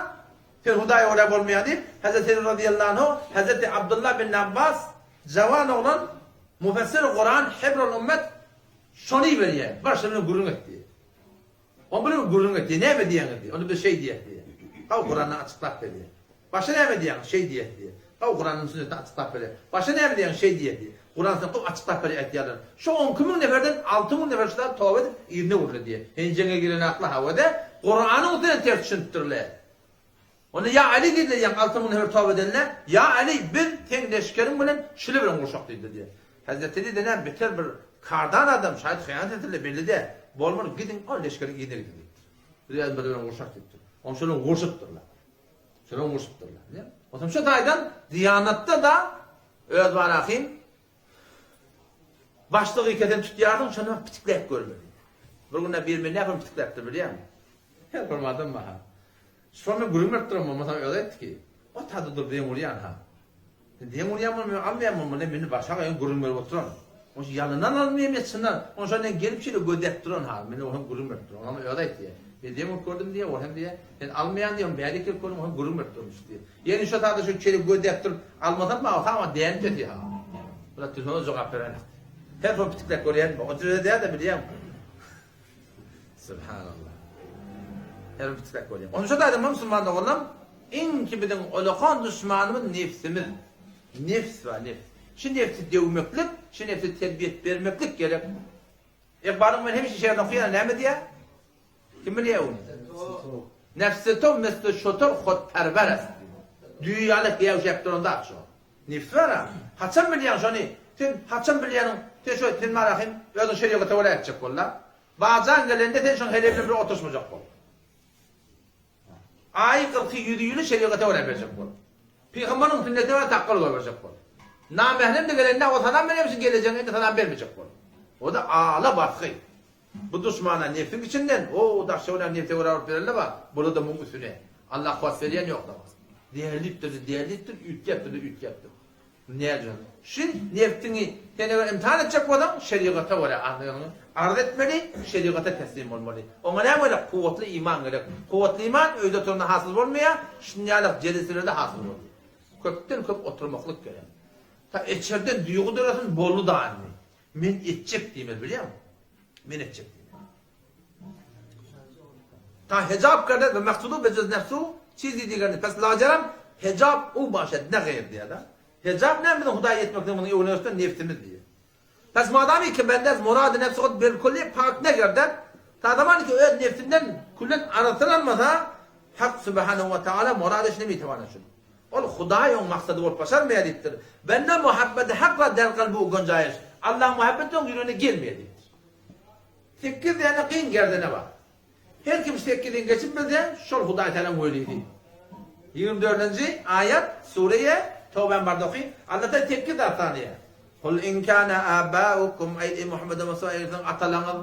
Sen Hudaýa görä bolmaýar diýip, Hezreti Eli razyýallahu anhu, Hezreti Abdullah bin Abbas, jawan oglan, mufessir Kuran, hibrul ummet şony iberýär. Bar şol bilen gürrüň et diýýär. Ol bilen gürrüň et diýýär. Näme diýýäňiz diýýär. Onda biz şeý diýýäs diýýär. Haw Kurandan açyklap berýär. Başga näme diýýäňiz? Şeý diýýäs diýýär. Haw Kuranyň sünnetini açyklap berýär. Başga näme diýýäňiz? Şeý diýýäs diýýär. Kuran sünnet gowy açyklap berýär aýtýarlar. Şo onki müň neferden 6000 nefer şular toba edip yzyna öwrüldi diýýär. Hen jeňe giren akly hawa-da, Kuranyň üstünden ters düşünipdirler. Onda ýa Aly diýdiler ýaňy 6000 nefer toba edenler, ýa Aly biz seň leşgeriň bilen şile bilen urşak diýdiler diýýär. Hezreti Ali-de näme beter bir kardan adam, şaýat hyýanat etdiler belli däl. Bolmady gidiň ol leşgeriň yzyna gidiň diýipdir. Biz özümiz bilen urşak diýipdir. Oň şolar urşupdyrlar. Şolar urşupdyrlar. Bilýäňmi? Onsoň şu taýdan diýanatda-da öz barahym başlygy kesen tutýarsyň, şonda pitikläp görmeli. Bir günde bir men näme pitikläpdir bilýäňmi? Her bir adam bar. Şonda men gürrüň berip duran bolmasam özi aýtdy ki, o tada dur deň urýan ha. Sen deň urýan bolma, men almaýan bolma, men meni başga gaýyn gürrüň berip oturan. Oň şu ýalyndan almaýan men çyndan. Oň şonda gelip şeýle gözläp duran ha, men oňa gürrüň berip duran. Oňa özi aýtdy. Men deň urup gördüm diýýär, o hem diýýär. Sen almaýan diýýär, bäri gelip gördüm, oňa gürrüň berip durmuş diýýär. Ýeri şo tada şu şeýle gözläp durup almasam maňa sama dänip ýatyr ha. Bular telefona jogap berenok. Her şol pitikläp görýän, o jüre däl-de bilýän. Subhanallah. Her bir pitikläp görýän. Onuň şo taýda musulman doganlarym, iň ki biziň olakan duşmanymyz nefsimiz. Nefs bar, nefs. Şu nefsi döwmeklik, şu nefse terbiýet bermeklik gerek. Ykbalyň men hemişe şeýle okaýan, näme diýýär? Kim bilýär ony? Nefsi to misli şotur hutperwer est. Düýe ýaly gäwşäp duran zat şo. Nefs bar-a. Haçan bilýäň şony? Sen haçan bilýäniň? Sen şo sen marahym özüň şerigata görä etjek bol-da. Bajaň gelende sen şoň heleý bilen bir oturyşmajak bol. Aýy kyrky ýüzi ýüli şerigata görä berjek bol. Pygambaryň sünnetine görä takgal goýberjek bol. Namährem-de gelende o salam berýärmişin gelejegiňe indi salam bermejek bol. O-da ala basgy. Bu duşmana nebsiň içinden, o daş şöwlän nebse görä urup berende bar, bular-da muň üstüne. Allah kuwwat berýän ýok dagy. Dälipdir-de dälipdir, üýtgäpdir-de üýtgäpdir. Nädip? Şu nebsiňi sen eger imtihan etjek bolsaň, şerigata görä arzyňy arz etmeli, şerigata teslim bolmaly. Oňa näme gerek? Kuwwatly iman gerek. Kuwwatly iman öýde oturanda hasyl bolmaýar, şuny ýaly jelislerde hasyl bolýar. Köpden köp oturmaklyk gerek. Ta içerden duýgy döresin, boldy da indi. Men etjek diýmeli bilýäňmi? Men etjek diýmeli. Ta hejap kerde we maksudu be juz nefsu çizi digerni pes lajaram hejap u başed ne gayr diýýär-de. Hejap näme biziň Hudaýa ýetmekligimiziň öňüne ösden nefsimiz diýýär. Pes madamy ki bende ez murady nefsi hud bil kulli pak ne gerdet, ta zaman ki öz nefsinden küllen arassalanmasa, Hak subhanahu we taala murady şne mi şud. Ol Hudaý oň maksady bolup başarmaýar diýipdir. Bende muhabbeti Hak ra der kalby u gonjaýyş. Allaň muhabbeti oň ýüregine gelmeýär diýipdir. Sekiz däne kyn gerdene bar. Her kim sekizini geçip bilse, şol Hudaý Tagalaň welisi. Ýigrimi dördünji aýat, Sureýe Towbäň barda oky. Allah Tagala sekiz zat sanaýar. Kul in kana abaukum, aýt eý Muhammed Mustafa eger siziň atalaňyz,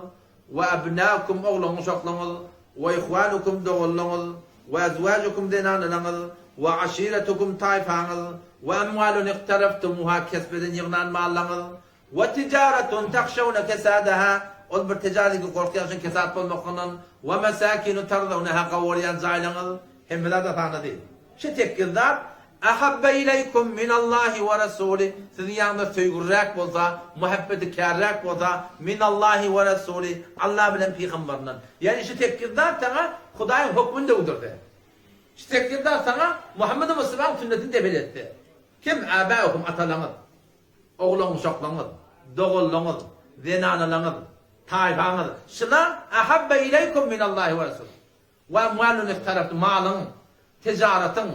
we abnaukum oglan uşaklaryňyz, we ihwanukum doganlaryňyz, we azwajukum zenanalaryňyz, we aşiretukum taýfaňyz, we amwalun iqtaraftumuha kesp eden ýygnan mallaryňyz, We tijaretun tahşewne kesadaha, ol bir tijaret ki gorkýan şoň kesat bolmaklygyndan, we mesakinu tardawneha gowurýan jaýlaryňyz, hemme zat sanady. Şu sekiz zat ahabbe ileýkum minallahi we rasuli, siziň ýanyňyzda söýgüliräk bolsa, muhabbeti kärräk bolsa, minallahi we rasuli, Allah bilen pygambaryndan. Ýagny şu sekiz zat saňa Hudaýyň hökmüni döwdürse. Şu sekiz zat saňa Muhammed Mustafanyň sünnetini depel etse. Kim abaukum atalaňyz. Oglan-uşaklaryňyz, doganlaryňyz, zenanalaryňyz. Taýfaňyz, şylar ahabbe ileýkum minallahi we resulih. We amwalun iktaraftum, malyň, tejaratyň,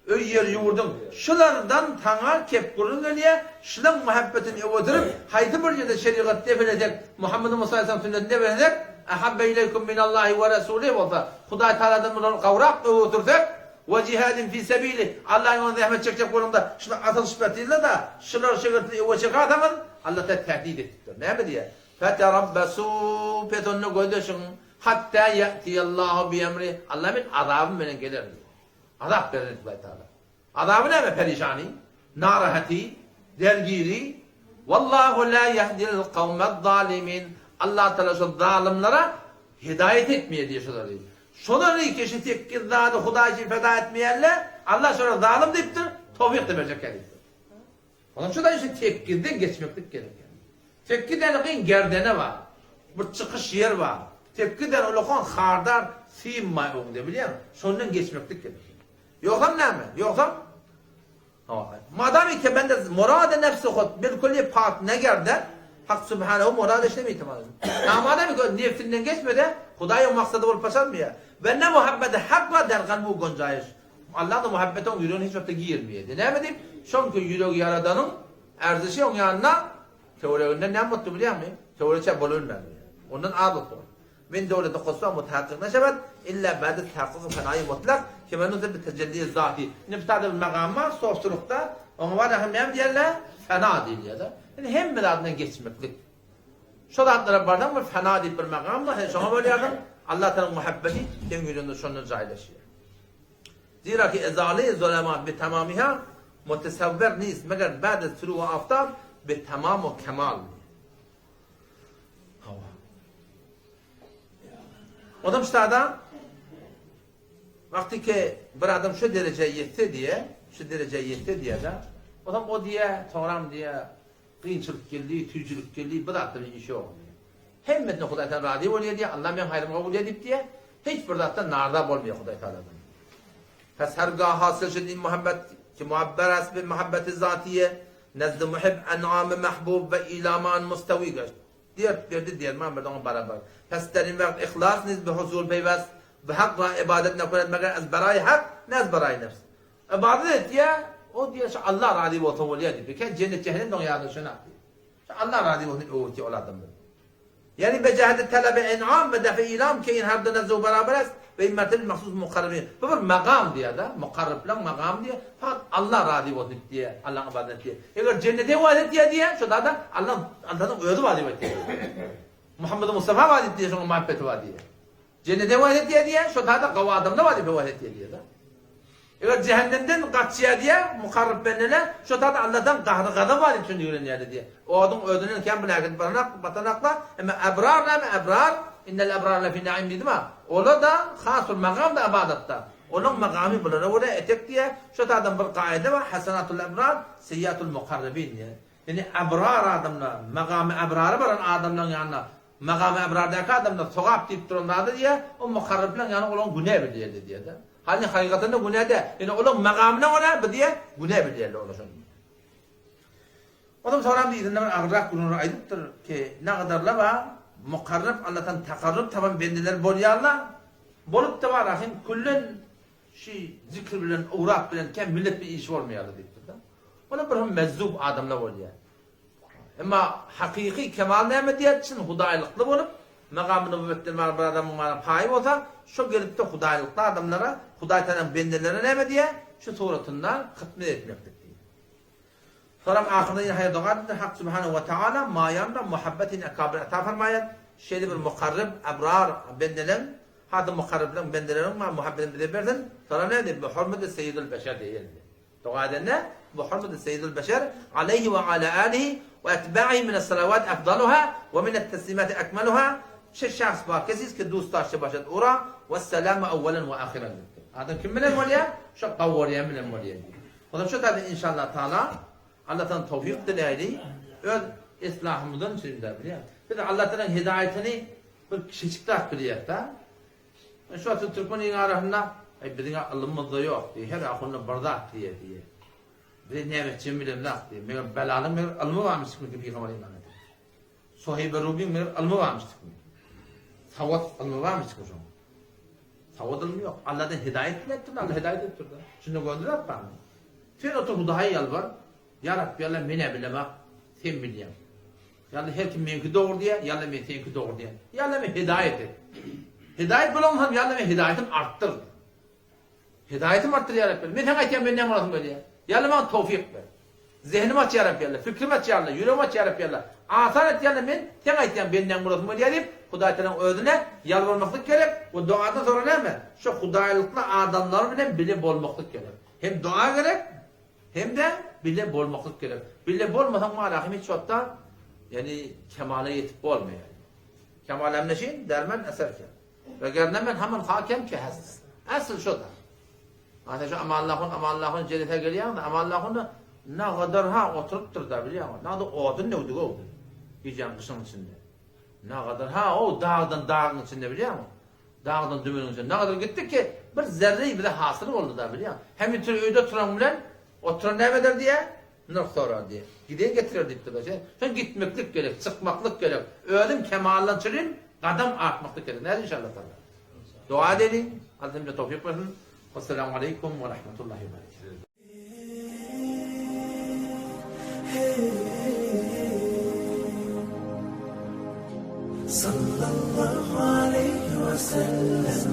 öý ýer ýurduň, şulardan saňa kep gürrüň gelýär, şulaň muhabbetini öwedürip, haýsy bir ýerde şerigat depelesek, Muhammedi Musa aleyhisselam sünnetini depelesek, ahabbe ileýkum minallahi we resulih bolsa, Hudaý Tagaladan bulary gowrak öwütürsek, we jihadin fi sebilih, Allahyň ýolunda zähmet çekjek boluňda, şular asyl şypatylda-da, şular şegirdini öwe çekarsaňyz, Allah Tagala tehdit edipdir. Näme diýýär? Feterabbasu, pes onda gözleşiň, Hatda ýa'tiýallahu biemrih, Allah men azabym bilen gelerin diýýär. Azap berer Hudaý Tagala. Azaby näme? Perişany, narahaty, dergiri. Wallahu la ýehdil kawmez-zalimin. Allah Tagala şol zalymlara hidaýat etmeýär diýýär şolary. Şolary ki şu sekiz zady Hudaý üçin feda etmeýärler, Allah şolara zalym diýipdir, towfyk-da berjek däl diýipdir. Onuň üçin daýy şu tekgizden geçmeklik gerek ýaly. Tekgiz ýaly gyň gerdene bar. Bir çykyş ýer bar. Tekgiz ýaly ulakan hardar sim bar öňde bilýäňmi? Şondan geçmeklik gerek. Ýogsam näme? Ýogsam Hawa. Madamy ki bende murady nefsi hut bilkülli pak ne gerde, Hak subhanehu murady işlemi ihtimal. Madamy ki nefsinden geçmese, Hudaýyň maksady bolup başarmaýar. Ve ne muhabbeti hak bar der kalbu gonjaýyş. Allaň muhabbeti oň ýüregine hiç wagtda girmeýärdi. Näme diýip? Şonki ýüregi Ýaradanyň ärzişi oň ýanyna töwereginden näme bolupdy bilýäňmi? Töwereçä bolubilmändir. Ondan az bolupdy ol. Min döwleti koswa mutahakkyk neşebet, illa ba'de tahakkuky fenaýy mutlak, kema nuzil bi tejelli zati. Indi bu taýda bir magam bar, sofçylykda, oňa bar hem näme diýerler? Fena diýilýär-de. Indi hemme zadyndan geçmeklik. Şo zatlara barsaň bir fena diýip bir magam bar, sen şoňa bolýarsyň, Allah Tagalaň muhabbeti seň ýüregiňde şonda jaýlaşýar. Zira ki ezale zolamat bi tamamiha mutesawwer nist meger ba'de tulu'u aftab bi tamam we kemal. Hawa. Odam ştada wagty ki bir adam şu derejä ýetse diýe, şu derejä ýetse diýe-de, odam o diýe, soňram diýe, Kynçylyk geldi, süýjülik geldi, bir zatdan iş ýok diýýär. Hemmesine Hudaý Tagala razy bolýar diýýär, Allah meň haýrymy kabul edýär diýip diýýär. Hiç bir zatdan narza bolmaýar Hudaý Tagaladan. Pes hergah hasyl şud in muhabbet ki muabber est bi muhabbeti zatiye nezd muhib en'amy mahbub we ilamy an mustawi gaşt. Dert berdi, derman berdi oňa barabar. Pes der in wagt ihlas niz bi huzur peýwest we hak ra ibadet nekuned meger ez beraý hak ne ez beraý nefs. Ybadat etýär, o diýýär, şu Allah razy bolsa bolýar diýip. Eken jennet jähennem oň ýadyna düşenok diýýär. Şu Allah razy bolsun diýip öwütýär ol adamlar. Ýagny be jeheti talaby en'am we defi ilam ke in her du nezzu beraber est we in mertebe mahsus mukarrabin. Bu bir magam diýýär-de, mukarrablaň magamy diýýär. Fakat Allah razy bolsun diýip diýýär, Allaň ybadat et diýýär. Eger jennete wada etýär diýýär, şo da Allah Allanyň özi wada etýär. Muhammed Mustafa wada etýär, şoňa muhabbeti bar diýýär. Jennete wada etýär diýýär, şo taýda gowy adamlar bar diýip höwes etýär diýýär-de. Eger jähennemden gaçýar diýýär, mukarrab bendeler, şo taýda Alladan gahry-gazap bar diýip şony ýigrenýärler diýýär. Oduň özünden kän bir nähili baranak, batanaklar, emma ebrar näme, ebrar, innel ebrar lefi naim diýdim-ä, olar-da has bir magamda ybadatda. Olaň magamy bulara görä etek diýýär. Şo taýdan bir kaýda bar, hasenatul ebrar, seýýatul mukarrabin diýýär. Ýöne ebrar adamlar, magamy ebrara baran adamlaryň ýanyna, magamy ebrardaky adamlar sogap diýip duran zady diýýär, o mukarraplaryň ýanyna olaň günä bilýärler diýýär-de. Hany hakykatynda günä däl. Ýöne olaň magamyna görä bu diýýär, günä bilýärler olar şony. Onsoň soram yzynda bir agyrrak gürrüňler aýdypdyr ki, nagadarlar bar, mukarrap Allahdan takarrup tapan bendeler bolýarlar, bolup-da bar ahym küllen Şi zikr bilen owrat bilen kem millet bir işi bolmaýardy diýipdir-de. Olar bir hem mezzup adamlar bolýar. Emma hakyky kemal näme diýýär? Çyn hudaýlykly bolup, magamy nübüwwetden bar bir adamyň mana paýy bolsa, şo gelip-de hudaýlykly adamlara, Hudaý Tagalaň bendelerine näme diýýär? Şu suratynda hytmet etmeklik diýýär. Soram ahyrda ýene haýyr doga edipdir, Hak Subhanahu we Taala maýanda muhabbetin ekabir ata farmaýar, şeýle bir mukarreb, ebrar bendeleň, has-da mukarrebleň bendeleriň ma muhabbetini bize bersin, soram näme diýip, bi hurmeti seýýidül beşer diýýär indi. Doga edende, bi hurmeti seýýidül beşer, aleýhi we ala alihi we etba'ihi mines salawat efdaluha we minet teslimati ekmeluha, şe şahs bar kesis ki dust daşte başat ura, wesselamu awwelen we ahyran diýipdir. Adam kim bilen bolýar? Şo gawurýan bilen bolýar diýip. Onam şu taýda inşallah taala Allahdan towfyk diläýli, öz islahymyzdan üçin-de bilýän. Biz Allah Taalanyň hidaýatyny bir kiçijik zat bilýäs-de. Şu wagt türkmeniň arasynda Eý biziň ylymymyzda ýok diýýär, her ahunda bir zat diýýär diýýär. Biz näme etjegimi bilemzok diýýär. Meger belalyň meger ylmy barmyş çünki pygamber iman edip. Suheýb Rumyň meger ylmy barmyşdykmy? Sawat ylmy barmyşdykmy şoň? Sawat ylmy ýok. Alladan hidaýat diläpdir, Alla hidaýat edipdir-de. Şunda gördüler barmy? Sen otur Hudaýa ýalbar. Ýa Rabbi Alla men-ä bilemok, sen bilýäň. Ýa Alla her kim meňki dogry diýýär, ýa Alla men seňki dogry diýýän. Ýa Alla men hidaýat et. Hidaýat bolansoň ýa Alla men hidaýatymy artdyr. Hidaýatymy artdyr ýa Rabbi. Men saňa aýtýan men näme bolasym gelýär. Ýa Alla maňa towfyk ber. Zehnimi aç ýa Rabbi Alla, fikrimi aç ýa Alla, ýüregimi aç ýa Rabbi Alla. Asan et ýa Alla men saňa aýtýan bendäň bolasym gelýär diýip Hudaý Tagalaň özüne ýalbarmaklyk gerek we dogadan soňra näme? Şo hudaýlykly adamlar bilen bile bolmaklyk gerek. Hem doga gerek, hem-de bile bolmaklyk gerek. Bile bolmasaň malahym hiç wagtda ýagny kemala ýetip bolmaýar. Kemal emneşin dermen eserken. Wegerne men haman hakem ki hest. Asl şo-da. Ana şu Amanlahun, Amanlahun jelese gelýäň-de, Amanlahun nagadar ha oturypdyr-da, bilýäňmi? Nagada odun döwdük-ow biz. Gijäň gyşyň içinde. Nagadar ha o dagdan dagyň içinde bilýäňmi? Dagdan dümeniň içinde. Nagadar gitdik ki, bir zerre bize hasyl boldy-da, bilýäňmi? Hem ýütür öýde oturan bilen oturan näme eder diýä? Nyrh sorar diýä. Giden getirer diýipdir-de. Şol gitmeklik gerek, çykmaklyk gerek. Özüň kemaldan çyryň Gadam atmaklyk gerek. Näde inşallah taala. Dua edeliň. Allah hemmämize towfyk bersin. Wessalamu aleýkum we rahmetullahi we berekatuh. Sallallahu aleýhi we sellem.